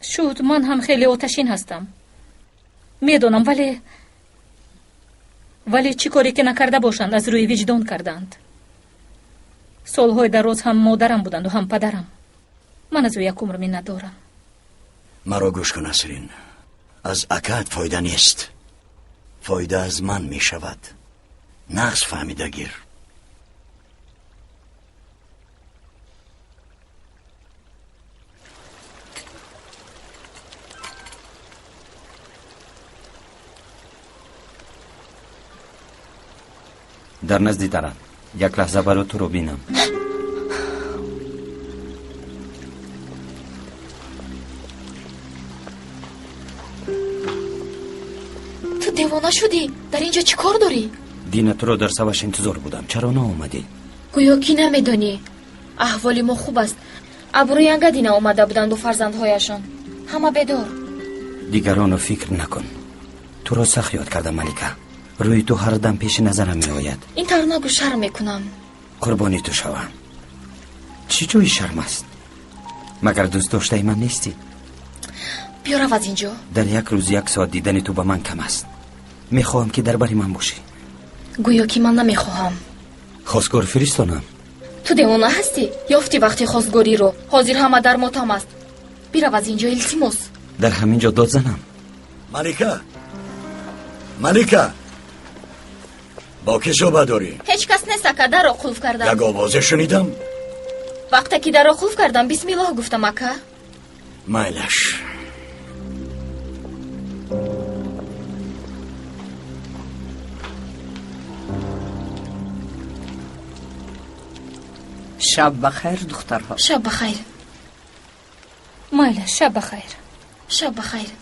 Шуд, ман ҳам хеле оташин ҳастам, медонам, вале чӣ коре ки накарда бошанд, аз рӯи виҷдон карданд. Солҳои дароз ҳам модарам буданду ҳам падарам. Ман аз ӯ як умр миннатдорам. Маро гӯш кун, Насрин. Аз акаат фоида нест, фоида аз ман мешавад. Нағз фаҳмида гир. Дар назди дарам як лаҳза баро туро бинам. Ту девона шудӣ? Дар инҷо чӣ кор дорӣ? Дина, туро дар саваш интизор будам. Чаро наомадӣ? Гӯё ки намедонӣ. Аҳволи мо хуб аст. Абрӯянга дина омада буданд бо фарзандҳояшон. Ҳама бедор. Дигаронро фикр накун. Туро сахт ёд кардам, Малика. Рӯи ту ҳар дам пеши назарам меояд. Ин тавр нагӯ, шарм мекунам. Қурбони ту шавам. Чӣ ҷои шарм аст? Магар дӯст доштаи ман нестӣ? Биёрав аз инҷо. Дар як рӯз як соат дидани ту ба ман кам аст. Мехоҳам, ки дар бари ман бошӣ. Гӯё ки ман намехоҳам. Хостгор фиристонам. Ту девона ҳастӣ? Ёфтӣ вақти хостгориро. Ҳозир ҳама дар мотам аст. Бирав аз инҷо, илтимос. Дар ҳамин ҷо дод занам. Малика, Малика. Бо кӣ суҳбат дорӣ? Ҳеҷ кас нест, ака, дарро қулф кардам. Як овозе шунидам. Вақте ки дарро қулф кардам, бисмиллоҳ гуфтам, ака. Майлаш. Шаб бахайр, духтарҳо. Шаб бахайр. Майлаш, шаб бахайр. Шаб бахайр.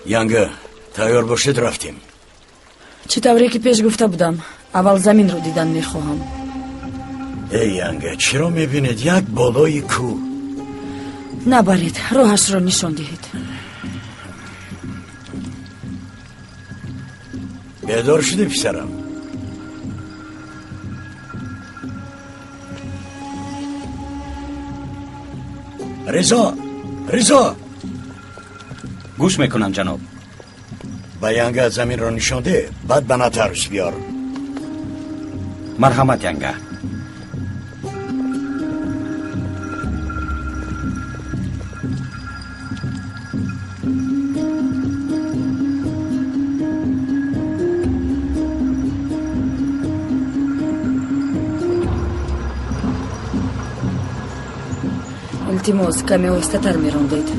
Янга, тайёр бошед, рафтем. Чӣ тавре ки пеш гуфта будам, аввал заминро дидан мехоҳам. Эй Янга, чиро мебинед? Як болои кӯҳ. Набаред, роҳашро нишон диҳед. Бедор шудӣ, писарам? Ризо, Ризо! Гӯш мекунам, ҷаноб. Ба Янга заминро нишон деҳ, баъд ба нотариус биёр. Марҳамат, Янга. Илтимос, каме оҳистатар мерондед.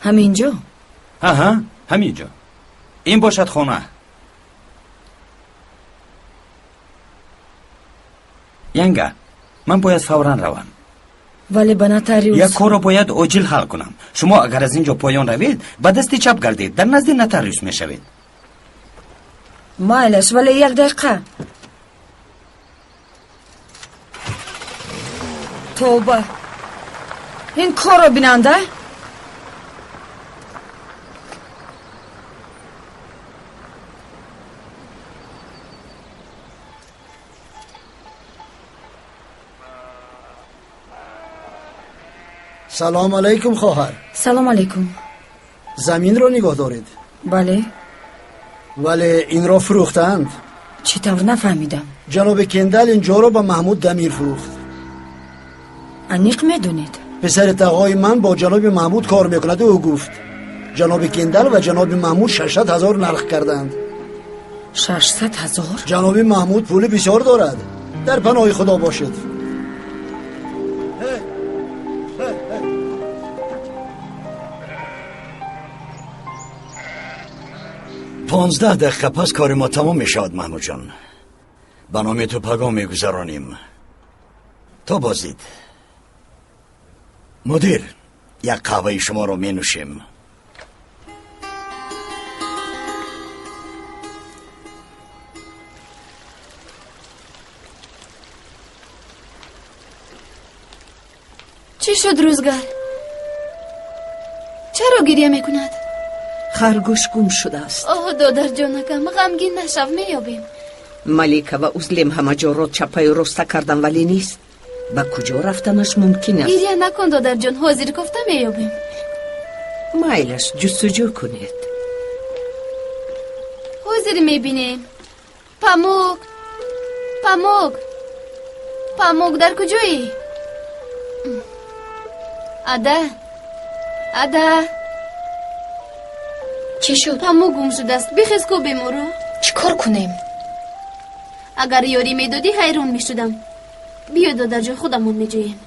Ҳаминҷо? Аҳа, ҳаминҷо. Ин бошад хона. Янга, ман бояд фавран равам. Вале ба нотариус. Як корро бояд оҷил ҳал кунам. Шумо агар аз ин ҷо поён равед, ба дасти чап гардед, дар назди нотариус мешавед. Майлаш, вале як дақиқа. Тавба. Ин корро бинанда? Салом алайкум, хоҳар. Салом алайкум. Заминро нигоҳ доред? Бале. Вале инро фурӯхтаанд. Чӣ тавр нафаҳмидам? Ҷаноби Кендал ин ҷоро ба Маҳмуд Дамир фурӯхт. Аниқ медонед? Писари тағои ман бо ҷаноби Маҳмуд кор мекунад. Ӯ гуфт ҷаноби Кендал ва ҷаноби Маҳмуд 600 ҳазор нарх карданд. 600 ҳазор? Ҷаноби Маҳмуд пули бисёр дорад. Дар паноҳи Худо бошед. 15 дақиқа пас кори мо тамом мешавад, Маҳмудҷон. Ба номи ту пагоҳ мегузаронем. То боздид. Мудир, як қаҳваи шуморо менӯшем. Чӣ шуд, рӯзгар? Чаро гиря мекунад? Харгӯш гум шудааст. Оҳ, додарҷонакам, ғамгин нашав, меёбем. Малика ва Узлем ҳама ҷоро чапаю роста кардам, вале нест. Ба куҷо рафтанаш мумкин аст? Гиря накун, додарҷон, ҳозир кофта меёбем. Майлаш, ҷустуҷӯ кунед. Ҳозир мебинем. Памук, Памук, Памук, дар куҷоӣ? Ада, Ада. Чӣ шуд? Паму гум шудааст. Бихез ку беморо. Чӣ кор кунем? Агар ёрӣ медодӣ, ҳайрон мешудам. Биё, додарҷон, худамон меҷӯем.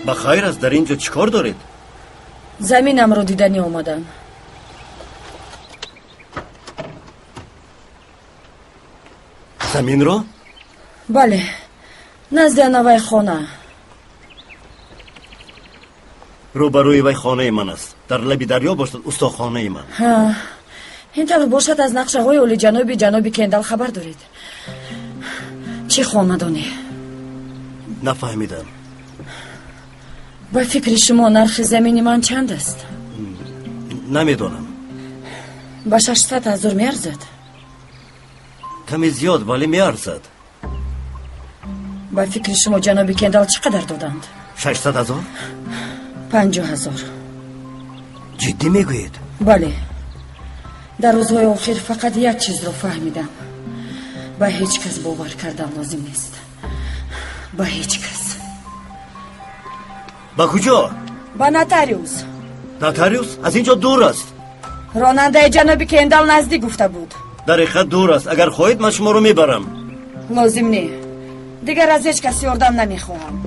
Ба хайр аст, дар ин ҷо чӣ кор доред? Заминамро диданӣ омадам. Заминро? Бале, назди анавай хона. Рӯбарӯи вай хонаи ман аст. Дар лаби дарё бошад устохонаи ман. Ин тавр бошад, аз нақшаҳои олиҷаноби ҷаноби Кендал хабар доред. Чӣ хонадоне? Нафаҳмидам. Ба фикри шумо нархи замини ман чанд аст? Намедонам. Ба 600 ҳазор меарзад? Каме зиёд, вале меарзад. Ба фикри шумо ҷаноби Кендал чӣ қадар доданд? 600 ҳазор? 50 ҳазор. Ҷиддӣ мегӯед? Бале. Дар рӯзҳои охир фақат як чизро фаҳмидам. Ба ҳеҷ кас бовар кардан лозим нест. Ба ҳеҷ кас. Ба куҷо? Ба нотариус. Нотариус аз ин ҷо дур аст. Ронандаи ҷаноби Кендал наздик гуфта буд. Дар ҳақиқат дур аст. Агар хоҳед, ман шуморо мебарам. Лозим не. Дигар аз ҳеҷ кас ёрдам намехоҳам.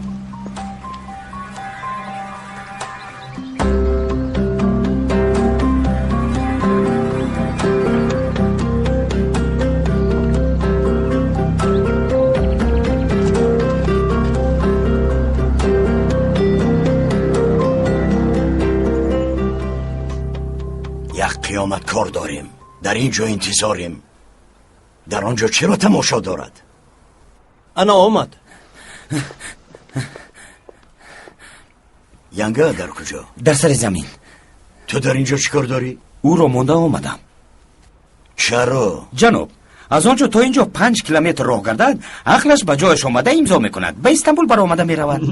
Қиёмат кор дорем. Дар ин ҷо интизорем. Дар он ҷо чиро тамошо дорад? Ана омад. Янга дар куҷо? Дар сари замин. Ту дар ин ҷо чӣ кор дорӣ? Ӯро монда омадам. Чаро? Ҷаноб, аз он ҷо то ин ҷо 5 километр роҳ гардад, ақлаш ба ҷояш омада имзо мекунад. Ба Истанбул баромада меравад.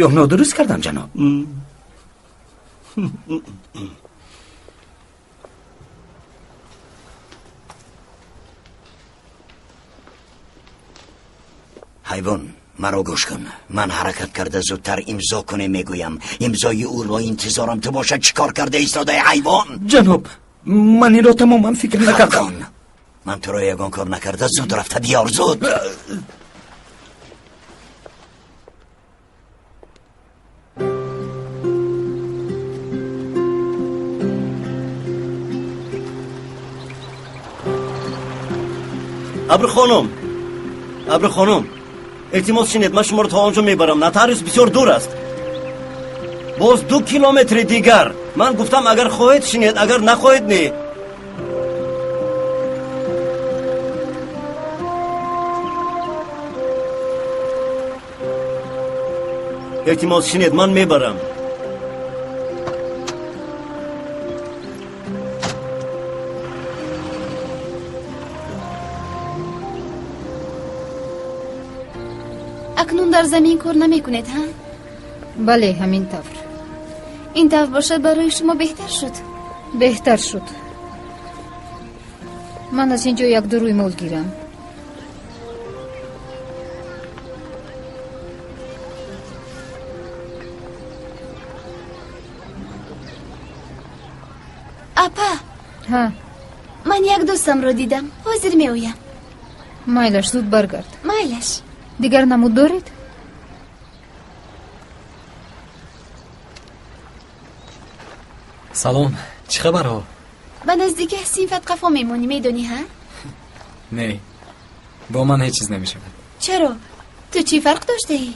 Ё нодуруст кардам, ҷаноб? Ҳайвон, маро гӯш кун. Ман ҳаракат карда зудтар имзо кунем мегӯям. Имзои ӯро интизорам. Ту бошад чӣ кор карда истодаи, ҳайвон? Ҷаноб, ман инро тамоман фикр накардам. Ман туро ягон кор накарда зуд рафта биёр, зуд. Абр хонум, Абр хонум, илтимос шинед, ман шуморо то он ҷо мебарам. Нотариус бисёр дур аст. Боз 2 километри дигар. Ман гуфтам, агар хоҳед шинед, агар нахоҳед не. Илтимос шинед, ман мебарам. Акнун дар замин кор намекунед, ҳа? Бале, ҳамин тавр. Ин тавр бошад, барои шумо беҳтар шуд. Беҳтар шуд. Ман аз ин ҷо як-ду рӯймол гирам. Апа. Ҳа. Ман як дӯстамро дидам. Ҳозир меоям. Майлаш, зуд баргард. Майлаш. Дигар намуд доред? Салом, чӣ хабарҳо? Ба наздики синфат қафо мемонӣ, медонӣ, ҳа? Не, бо ман ҳеҷ чиз намешавад. Чаро? Ту чӣ фарқ доштаӣ?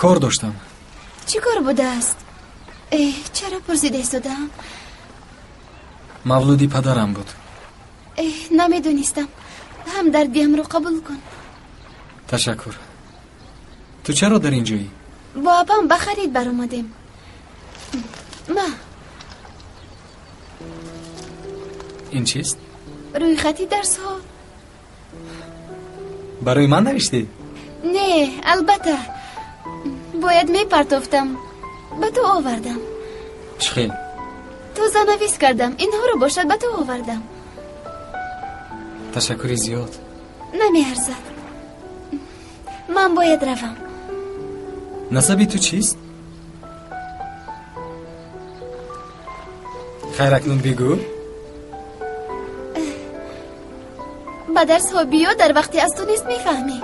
Кор доштам. Чӣ кор будааст? Эҳ, чаро пурсида истодаам? Мавлуди падарам буд. Эҳ, намедонистам. Ҳамдардиамро қабул кун. Ташаккур. Ту чаро дар ин ҷоӣ? Бо апам ба харид баромадем. Ма. Ин чист? Рӯйхати дарсҳо. Барои ман навиштӣ? Не, албатта. Бояд мепартофтам. Ба ту овардам. Чӣ хел? Тозанавис кардам. Инҳоро бошад ба ту овардам. Ташаккури зиёд. Намеарзад. Ман бояд равам. Насаби ту чист? Хайр, акнун бигӯ. Ба дарсҳо биё, дар вақти аз ту нест мефаҳмӣ.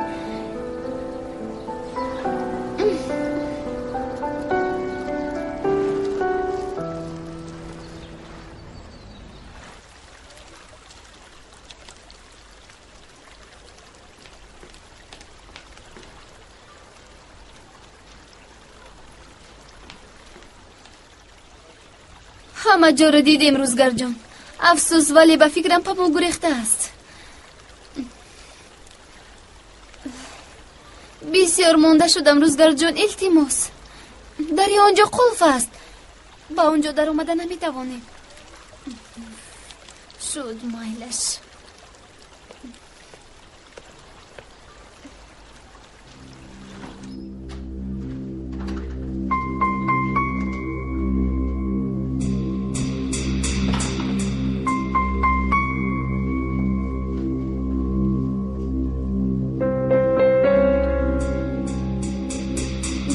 Ҳама ҷоро дидем, Рӯзгарҷон. Афсӯс, вале ба фикрам папу гурехта аст. Бисёр монда шудам, Рӯзгарҷон, илтимос. Дари он ҷо қулф аст. Ба он ҷо даромада наметавонем. Шуд майлаш.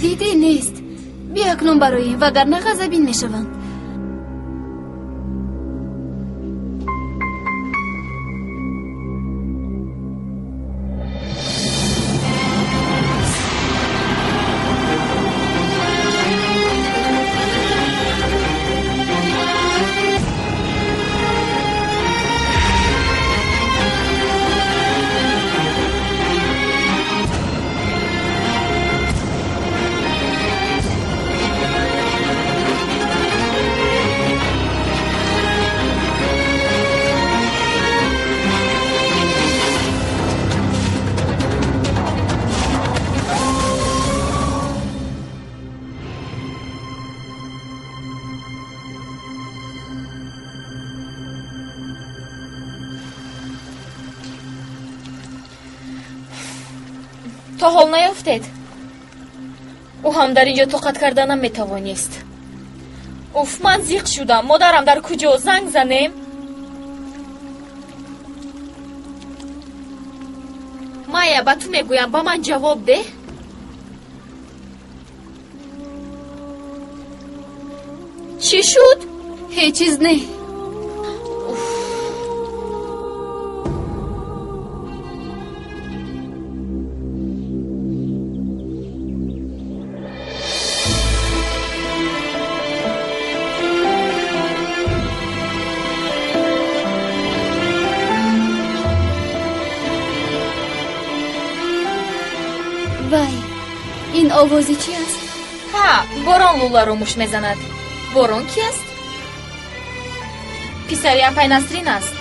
Диде нест. Биё акнун бароем, вагарна ғазабин мешаванд. То ҳол наёфтед? Ӯ ҳам дар ин ҷо тоқат карда наметавонист. Уф, ман зиқ шудам. Модарам дар куҷо? Занг занем? Майя, ба ту мегӯям, ба ман ҷавоб деҳ. Чӣ шуд? Ҳеҷ чиз не. Вай, ин овози чи аст? Ҳа, борон лӯларо мушт мезанад. Борон ки аст? Писари апай Насрин аст.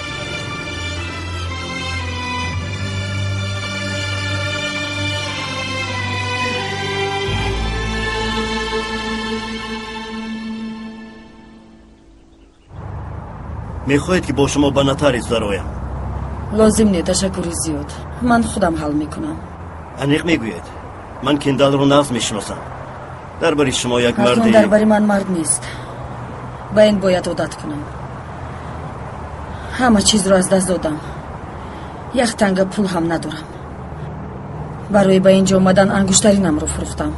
Мехоҳед, ки бо шумо ба нотариус дароям? Лозим не, ташаккури зиёд. Ман худам ҳал мекунам. Аниқ мегӯед? Ман Кендалро нағз мешиносам. Дар бари шумо як Акнун марди дар бари ман мард нест. Ба ин бояд одат кунам. Ҳама чизро аз даст додам. Як танга пул ҳам надорам. Барои ба ин ҷо омадан ангуштаринамро фурӯхтам.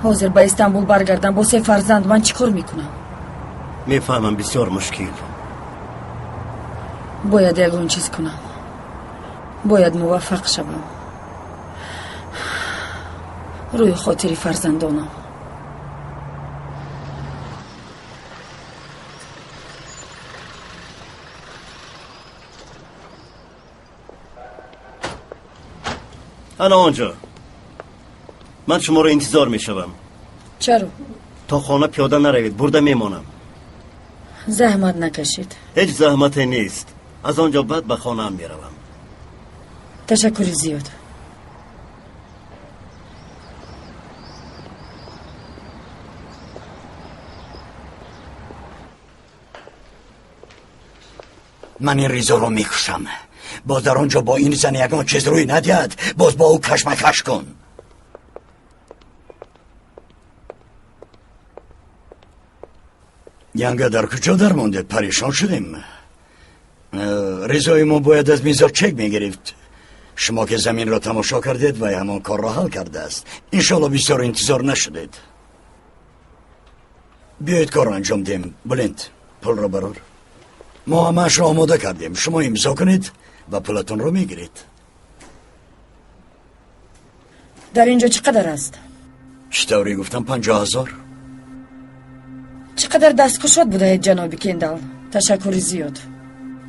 Ҳозир ба Истанбул баргардам бо се фарзанд ман чӣ кор мекунам? Мефаҳмам, бисёр мушкил. Бояд ягон чиз кунам. Бояд муваффақ шавам. Рӯи хотири фарзандонам. Ана он ҷо. Ман шуморо интизор мешавам. Чаро? То хона пиёда наравед, бурда мемонам. Заҳмат накашед. Ҳеҷ заҳмате нест. Аз он ҷо баъд ба хонаам меравам. Ташаккури зиёд. Ман ин Ризоро мекушам. Боз дар он ҷо бо ин зан ягон чиз рӯй надиҳад, боз бо ӯ кашмакаш кун. Янга, дар куҷо дармондед? Парешон шудем. Ризои мо бояд аз мизо чек мегирифт. Шумо ки заминро тамошо кардед, вай ҳамон корро ҳал кардааст. Иншоалло бисёр интизор нашудед. Биёед, корро анҷом диҳем. Булент, пулро барор. Мо ҳамаашро омода кардем. Шумо имзо кунед ва пулатонро мегиред. Дар ин ҷо чӣ қадар аст? Чӣ тавре гуфтам, 50,000. Чӣ қадар дасткушод будаед, ҷаноби Кендал. Ташаккури зиёд.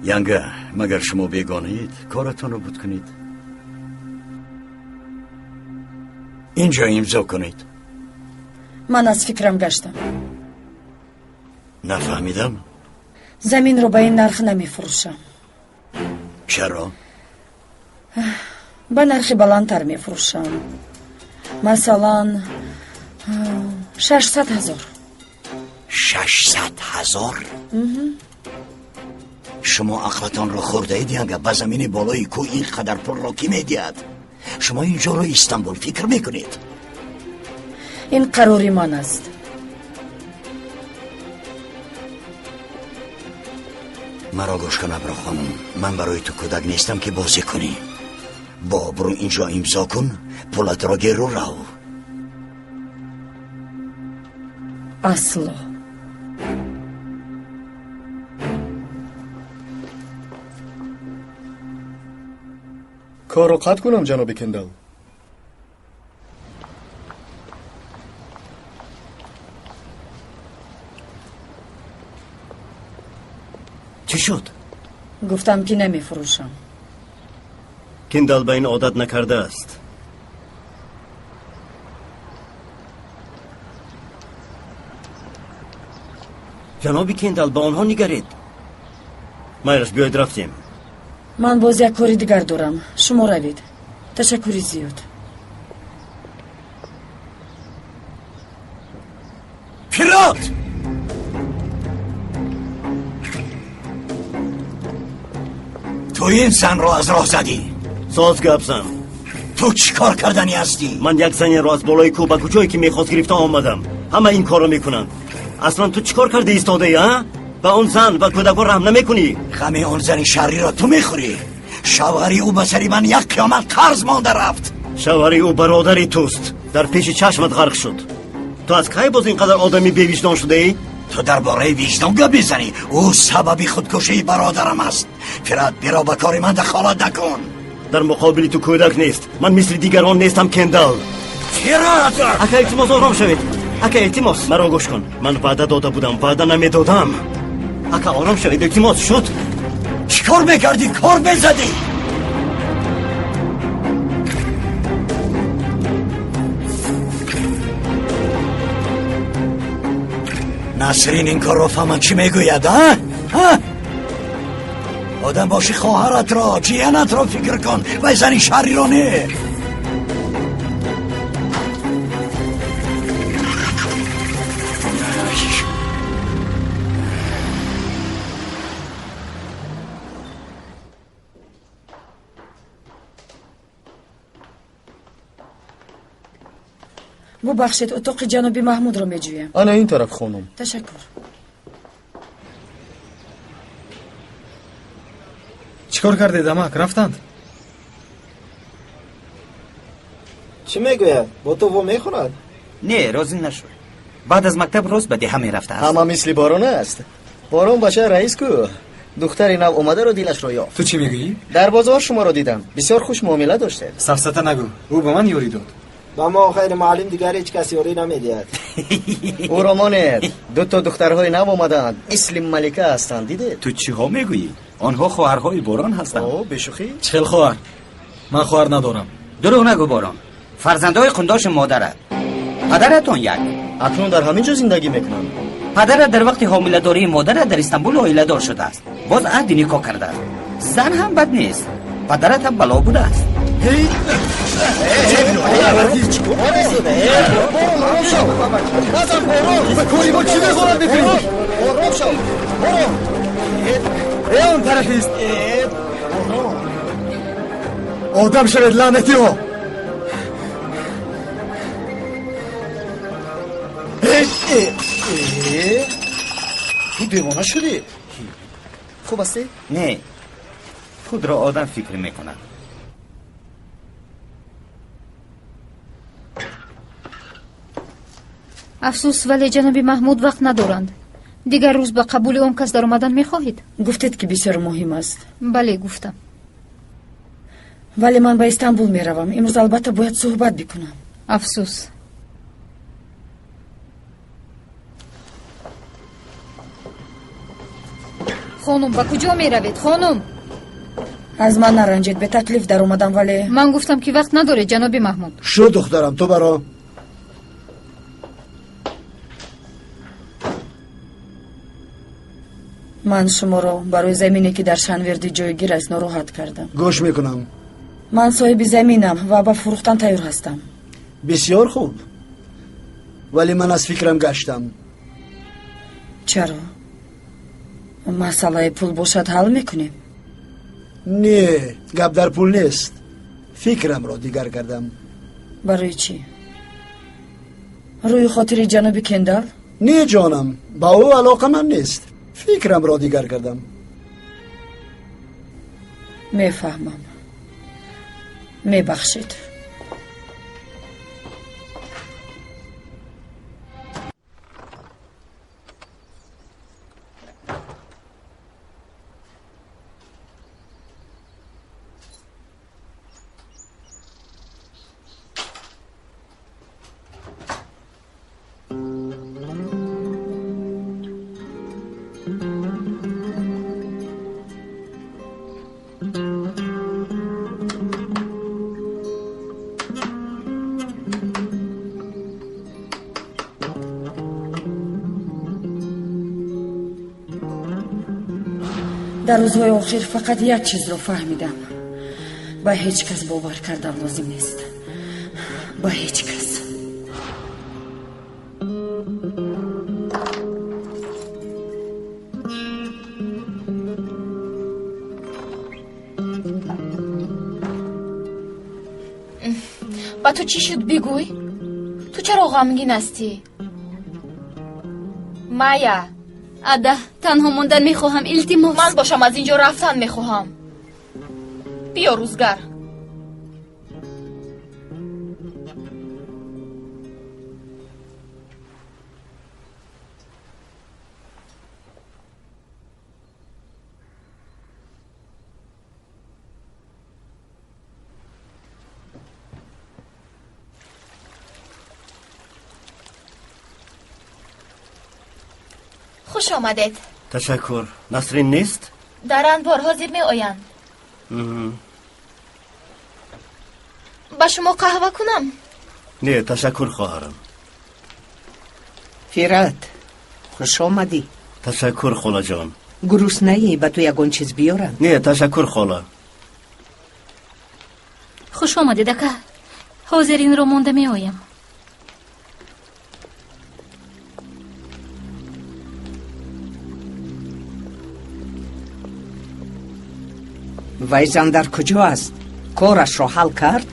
Янга, магар шумо бегонаед? Коратонро буд кунед. Ин ҷо имзо кунед. Ман аз фикрам гаштам. Нафаҳмидам. Заминро ба ин нарх намефурӯшам. Чаро? Ба нархи баландтар мефурӯшам. Масалан, 600,000. 600,000? Шумо ақлатонро хӯрдаед, Янга. Ба замини болои кӯ ин қадар пулро кӣ медиҳад? Шумо ин ҷоро Истанбул фикр мекунед. Ин қарори ман аст. Маро гӯш кун, Абро хонум. Ман барои ту кӯдак нестам, ки бозӣ кунӣ. Бо обрӯ ин ҷо имзо кун, пулатро гиру рав. Асло. Корро қатъ кунам, ҷаноби Кендал? Чӣ шуд? Гуфтам, ки намефурӯшам. Кендал ба ин одат накардааст. Ҷаноби Кендал, ба онҳо нигаред. Майлаш, биёед, рафтем. Ман боз як кори дигар дорам. Шумо равед. Ташаккури зиёд. Пирот! Ту ин занро аз роҳ задӣ. Соз гап зан. Ту чӣ кор карданӣ ҳастӣ? Ман як занеро аз болои кӯҳ ба куҷое ки мехост гирифта омадам. Ҳама ин корро мекунанд. Аслан ту чӣ кор карда истодаӣ, а? Ба он зан ва кӯдакҳо раҳм намекунӣ? Ғами он зани шаҳриро ту мехӯрӣ. Шавҳари ӯ ба сари ман як қиёмат қарз монда рафт. Шавҳари ӯ бародари туст. Дар пеши чашмат ғарқ шуд. Ту аз кай боз ин қадар одами бевиҷдон шудаӣ? Ту дар бораи виҷдон гап мезанӣ? Ӯ сабаби худкушии бародарам аст. Фират, биро, ба кори ман дахолат накун. Дар муқобили ту кӯдак нест. Ман мисли дигарон нестам, Кендал. Фират! Ака, илтимос, ором шавед. Ака, илтимос, маро гӯш кун. Ман ваъда дода будам, ваъда намедодам. Ака, ором шавед, илтимос. Шуд. Чӣ кор мекардӣ? Кор мезадӣ? Насрин ин корро фаҳмад, чӣ мегӯяд? А одам боши, хоҳаратро, ҷиянатро фикр кун. Вай зани шаҳриро не. Бубахшед, утоқи ҷаноби Маҳмудро меҷӯям. Ана ин тараф, хонум. Ташаккур. Чӣ кор кардед, амак? Рафтанд? Чӣ мегӯяд? Бо ту во мехӯрад? Не, розӣ нашуд. Баъд аз мактаб рост ба деҳа мерафтааст. Ҳама мисли Борон аст. Борон бача раис ку. Духтари нав омадаро дилашро ёфт. Ту чӣ мегӯӣ? Дар бозор шуморо дидам. Бисёр хуш муомила доштед. Сафсата нагӯ. Ӯ ба ман ёрӣ дод. Ба мо ғайри муаллим дигар ҳеҷ кас ёрӣ намедиҳад. Ӯро монед. Дуто духтарҳои нав омадаанд. Мисли малика ҳастанд, дидед? Ту чиҳо мегӯӣ? Онҳо хоҳарҳои Борон ҳастанд. О, бешӯхӣ? Чӣ хел хоҳар? Ман хоҳар надорам. Дурӯғ нагӯ, Борон. Фарзандҳои қундоши модарат. Падаратон як. Акнун дар ҳамин ҷо зиндагӣ мекунанд. Падарат дар вақти ҳомиладории модарат дар Истанбул оиладор шудааст. Боз аҳди никоҳ кардааст. Зан ҳам бад нест. Падарат ҳам бало будааст. Ба кори мо чӣ мехоҳад мекунӣ? Ором шав! Ором! Он тараф ист. Одам шавед, лаънатиҳо! Ту девона шудӣ? Хуб ҳастӣ? Не, худро одам фикр мекунад. Афсӯс, вале ҷаноби Маҳмуд вақт надоранд. Дигар рӯз ба қабули он кас даромадан мехоҳед? Гуфтед, ки бисёр муҳим аст. Бале, гуфтам. Вале ман ба Истанбул меравам. Имрӯз албатта бояд суҳбат бикунам. Афсӯс. Хонум, ба куҷо меравед, хонум? Аз ман наранҷед, бетаклиф даромадам, вале ман гуфтам, ки вақт надоред, ҷаноби Маҳмуд. Шуд, духтарам, ту баро. Ман шуморо барои замине, ки дар Шанверди ҷойгир аст, нороҳат кардам. Гӯш мекунам. Ман соҳиби заминам ва ба фурӯхтан тайёр ҳастам. Бисёр хуб, вале ман аз фикрам гаштам. Чаро? Масъалаи пул бошад, ҳал мекунем. Не, гап дар пул нест. Фикрамро дигар кардам. Барои чӣ? Рӯи хотири ҷаноби Кендал? Не, ҷонам, ба ӯ алоқаманд нест. Фикрамро дигар кардам. Мефаҳмам, мебахшед. Дар рӯзҳои охир фақат як чизро фаҳмидам: ба ҳеҷ кас бовар кардан лозим нест, ба ҳеҷ кас. Ба ту чӣ шуд, бигӯй? Ту чаро ғамгин ҳастӣ, Майя? Ада, танҳо мондан мехоҳам, илтимос. Ман бошам, аз ин ҷо рафтан мехоҳам. Биё, Рӯзгар. Хуш омадед. Ташаккур. Насрин нест? Дар анбор, ҳозир меоянд. Ба шумо қаҳва кунам? Не, ташаккур, хоҳарам. Фират, хуш омадӣ. Ташаккур, холаҷон. Гуруснаӣ? Ба ту ягон чиз биёрам? Не, ташаккур, хола. Хуш омадед, ака. Ҳозир инро монда меоям. Вай зан дар куҷо аст? Корашро ҳал кард?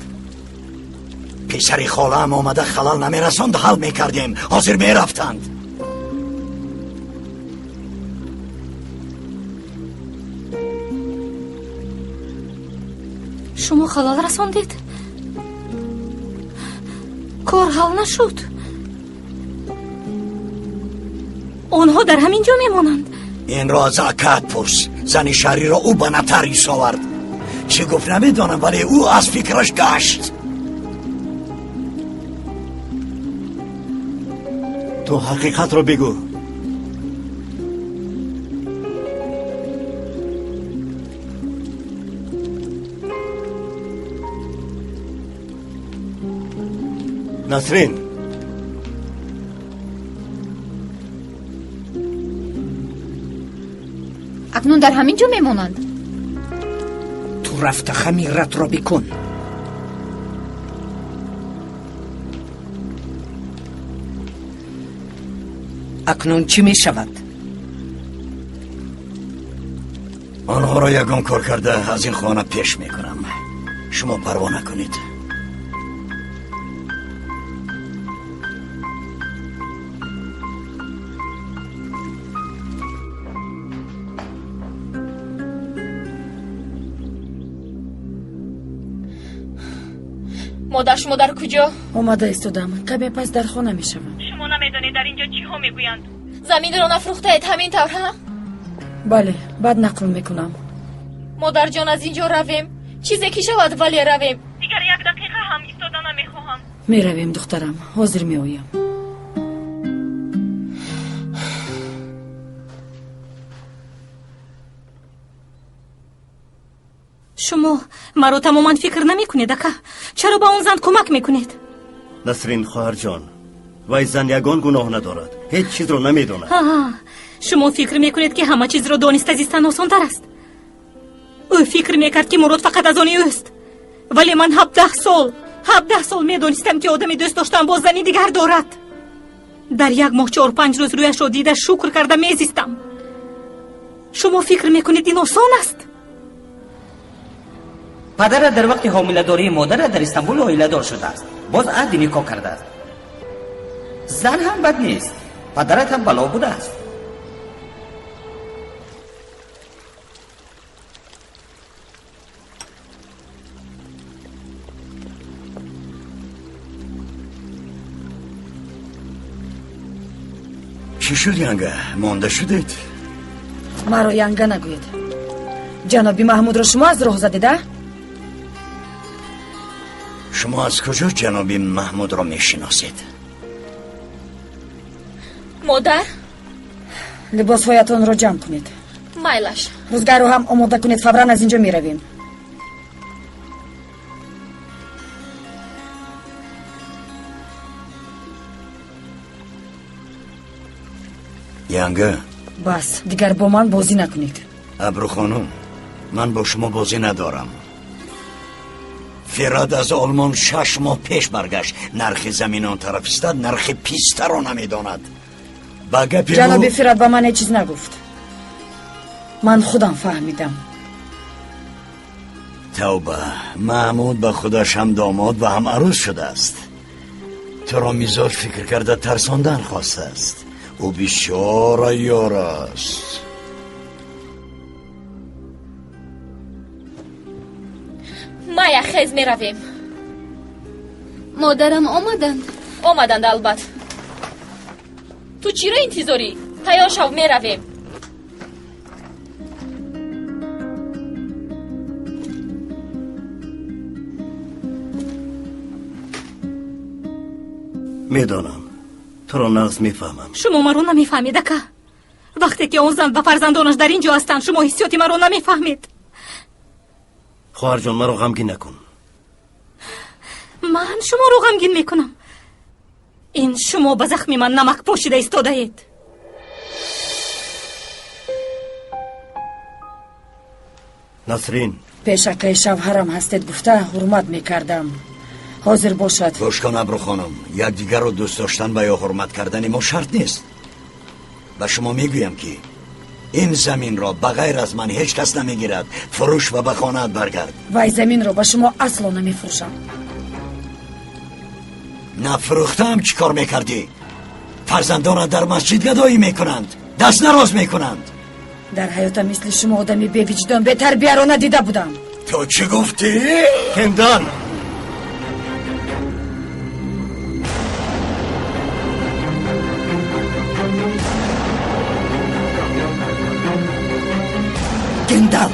Писари холаам омада халал намерасонд, ҳал мекардем. Ҳозир мерафтанд. Шумо халал расондед? Кор ҳал нашуд. Онҳо дар ҳамин ҷо мемонанд. Инро аз акаат пурс. Зани шаҳриро ӯ ба нотариус овард. Чӣ гуфт, намедонам, вале ӯ аз фикраш гашт. Ту ҳақиқатро бигӯ. Насрин. Акнун дар ҳамин ҷо мемонанд. Ту рафта хамиратро бикун. Акнун чӣ мешавад? Онҳоро ягон кор карда аз ин хона пеш мекунам. Шумо парво накунед. Модар, шумо дар куҷо? Омада истодам, каме пас дар хона мешавам. Шумо намедонед дар ин ҷо чиҳо мегӯянд. Заминро нафрӯхтаед, ҳамин тавр, ҳа? Бале, баъд нақл мекунам. Модарҷон, аз ин ҷо равем, чизе ки шавад, вале равем. Дигар як дақиқа ҳам истода намехоҳам. Меравем, духтарам, ҳозир меоям. Шумо маро тамоман фикр намекунед, ака. Чаро ба он зан кӯмак мекунед? Насрин хоҳарҷон, вай зан ягон гуноҳ надорад, ҳеҷ чизро намедонад. Шумо фикр мекунед, ки ҳама чизро дониста зистан осонтар аст. Ӯ фикр мекард, ки Мурод фақат аз они ӯст, вале ман 17 сол медонистам, ки одами дӯст доштам боз зани дигар дорад. Дар як моҳ 4-5 рӯз рӯяшро дида, шукр карда мезистам. Шумо фикр мекунед, ин осон аст? Падарат дар вақти ҳомиладории модарат дар Истанбул оиладор шудааст, боз аҳди никоҳ кардааст. Зан ҳам бад нест, падарат ҳам бало будааст. Чӣ шуд, янга? Монда шудед? Маро янга нагӯед. Ҷаноби Маҳмудро шумо аз роҳ задеда? Шумо аз куҷо ҷаноби Маҳмудро мешиносед? Модар. Либосҳоятонро ҷамъ кунед. Майлаш. Рӯзгарро ҳам омода кунед, фавран аз ин ҷо меравем. Янга. Бас, дигар бо ман бозӣ накунед. Абрухонум, ман бо шумо бозӣ надорам. Фират аз Олмон 6 моҳ пеш баргашт. Нархи замин он тараф истад, нархи пистаро намедонад. Ба гапи Ҷаноби Фират ба ман ҳеҷ чиз нагуфт, ман худам фаҳмидам. Тавба, Маҳмуд ба худаш ҳам домод ва ҳам арӯс шудааст. Туро мизоҷ фикр карда тарсондан хостааст. Ӯ бисёр айёр аст. Майя, хез, меравем. Модарам омаданд? Омаданд, албат. Ту чиро интизорӣ? Тайёр шав, меравем. Медонам, туро нағз мефаҳмам. Шумо маро намефаҳмед, ака. Вақте ки он зан ва фарзандонаш дар ин ҷо ҳастанд, шумо ҳиссиёти маро намефаҳмед. Хоҳарҷон, маро ғамгин накун. Ман шуморо ғамгин мекунам? Ин шумо ба захми ман намак пошида истодаед. Насрин. Пеш акаи шавҳарам ҳастед гуфта ҳурмат мекардам, ҳозир бошад. Гӯш кун, Абру хонум, якдигарро дӯст доштан ва ё ҳурмат кардани мо шарт нест. Ба шумо мегӯям, ки ин заминро ба ғайр аз ман ҳеҷ кас намегирад. Фурӯш ва ба хонаат баргард. Вай заминро ба шумо асло намефурӯшам. Нафурӯхтаам чӣ кор мекардӣ? Фарзандонат дар масҷид гадоӣ мекунанд, даст нароз мекунанд. Дар ҳаётам мисли шумо одами бевиҷдон, бетарбияро надида будам. Ту чӣ гуфтӣ? Кендал. Кендал.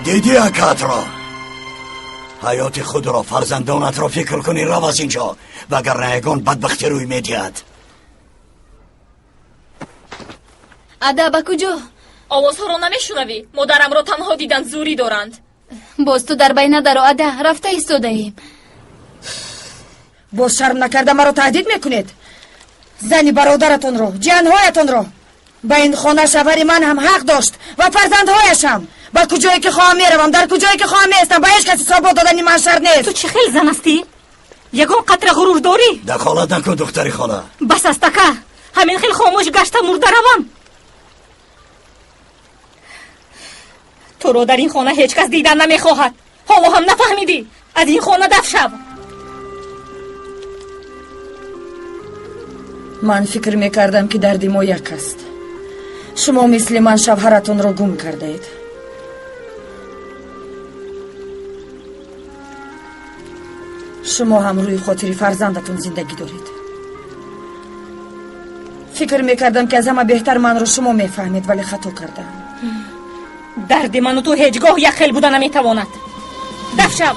Дидӣ акаатро? Ҳаёти худро, фарзандонатро фикр кунӣ, рав аз ин ҷо, вагарна ягон бадбахтӣ рӯй медиҳад. Ада, ба куҷо? Овозҳоро намешунавӣ? Модарамро танҳо дидан зӯрӣ доранд. Боз ту дар байна даро, ада, рафта истодаем. Боз шарм накарда маро таҳдид мекунед? Зани бародаратонро, ҷиянҳоятонро. Ба ин хона шавҳари ман ҳам ҳақ дошт ва фарзандҳояшам. Ба куҷое ки хоҳам меравам, дар куҷое ки хоҳам меистам, ба ҳеҷ кас ҳисобот додани ман шарт нест. Ту чӣ хел зан ҳастӣ? Ягон қатра ғурур дорӣ? Дахолат накун, духтари хола. Бас аст, ака, ҳамин хел хомӯш гашта мурда равам. Туро дар ин хона ҳеҷ кас дидан намехоҳад. Ҳоло ҳам нафаҳмидӣ? Аз ин хона даф шав. Ман фикр мекардам, ки дарди мо як аст. Шумо мисли ман шавҳаратонро гум кардаед. Шумо ҳам рӯи хотири фарзандатон зиндагӣ доред. Фикр мекардам, ки аз ҳама беҳтар манро шумо мефаҳмед, вале хато кардам. Дарди ману ту ҳеҷ гоҳ як хел буда наметавонад. Даф шав.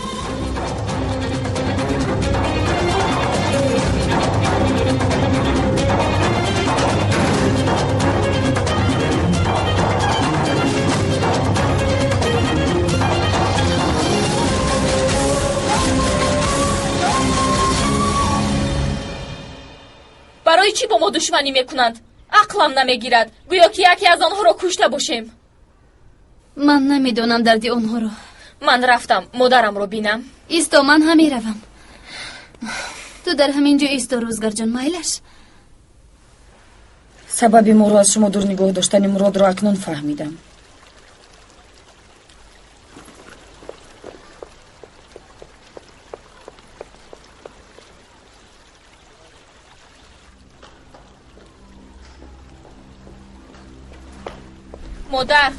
Барои чӣ бо мо душманӣ мекунанд? Ақлам намегирад, гӯё ки яке аз онҳоро кушта бошем. Ман намедонам дарди онҳоро. Ман рафтам модарамро бинам. Исто, ман ҳам меравам. Ту дар ҳамин ҷо исто, Рӯзгарҷон, майлаш? Сабаби моро аз шумо дур нигоҳ доштани Муродро акнун фаҳмидам. Модар,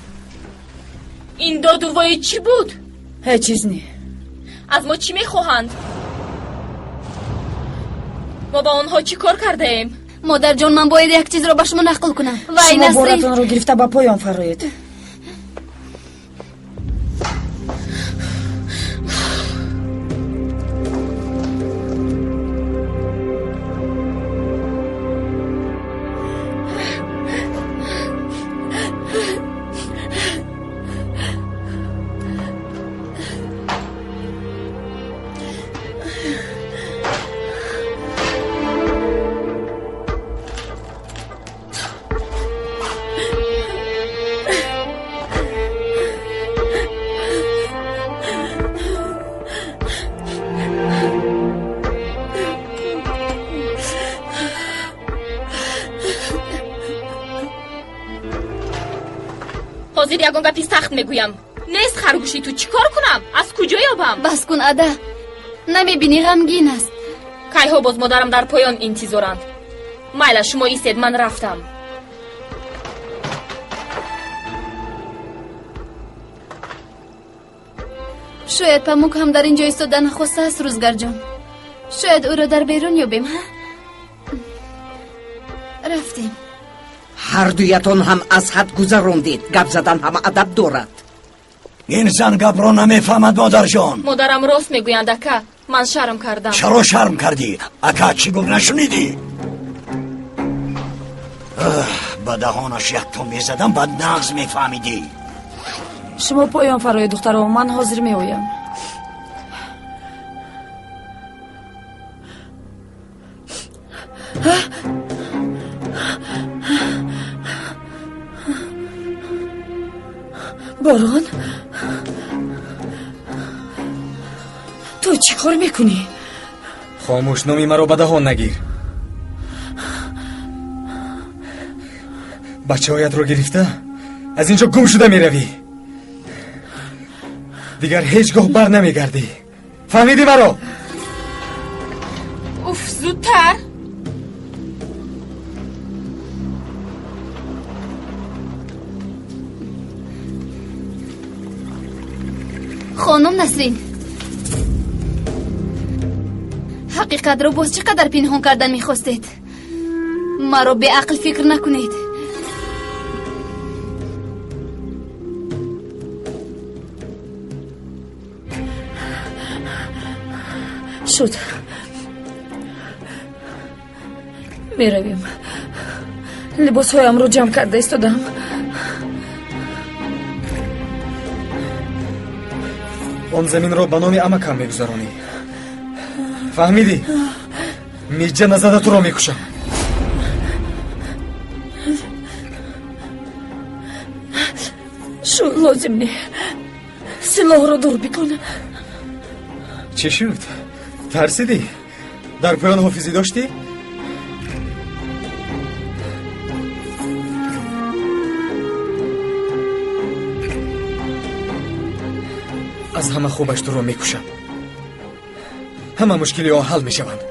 ин додувои чӣ буд? Ҳеҷ чиз не. Аз мо чӣ мехоҳанд? Мо ба онҳо чӣ кор кардаем? Модарҷон, ман бояд як чизро ба шумо нақл кунам. Вай, шумо Насрин! боратонро гирифта ба поён фароед. Ҳозир ягон гапи сахт мегӯям. Нест харгӯши ту, чӣ кор кунам? Аз куҷо ёбам? Бас кун, ада, намебинӣ, ғамгин аст. Кайҳо боз модарам дар поён интизоранд. Майла, шумо истед, ман рафтам. Шояд Памук ҳам дар ин ҷо истода нахостааст, Рӯзгарҷон. Шояд ӯро дар берун ёбем, ҳа? Рафтем. Ҳардуятон ҳам аз ҳад гузарондед. Гап задан ҳам адаб дорад. Ин зан гапро намефаҳмад, модарҷон. Модарам рост мегӯянд, ака, ман шарм кардам. Чаро шарм кардӣ? Ака чӣ гуфт, нашунидӣ? Ба даҳонаш якто мезадам, баъд нағз мефаҳмидӣ. Шумо поён фароед, духтаро, ман ҳозир меоям. Борон, ту чӣ кор мекунӣ? Хомӯш, номи маро ба даҳон нагир. Бачаҳоятро гирифта аз ин ҷо гум шуда меравӣ. Дигар ҳеҷ гоҳ бар намегардӣ. Фаҳмидӣ маро? Уф, зудтар. Хонум Насрин, ҳақиқатро боз чӣ қадар пинҳон кардан мехостед? Маро беақл фикр накунед. Шуд, меравем. Либосҳоямро ҷамъ карда истодам. Он заминро ба номи амакам мегузаронӣ. Фаҳмидӣ? Миҷҷа назада туро мекушам. Шу лозим не. Силоҳро дур бикун. Чӣ шуд? Тарсидӣ? Дар поён ҳофизӣ доштӣ? Аз ҳама хубаш туро мекушам. Ҳама мушкилиҳо ҳал мешаванд.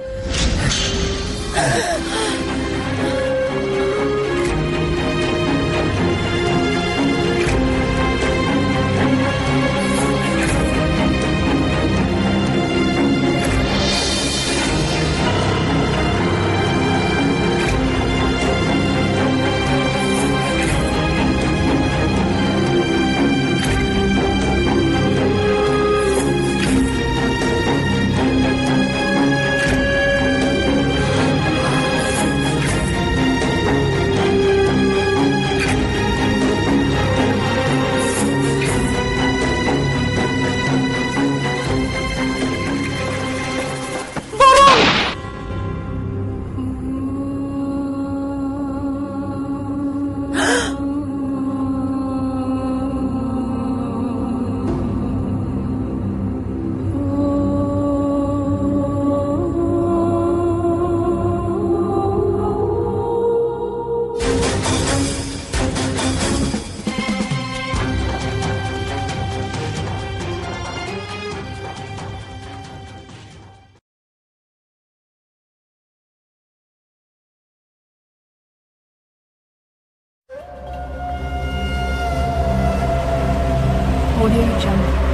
Audio Jungle.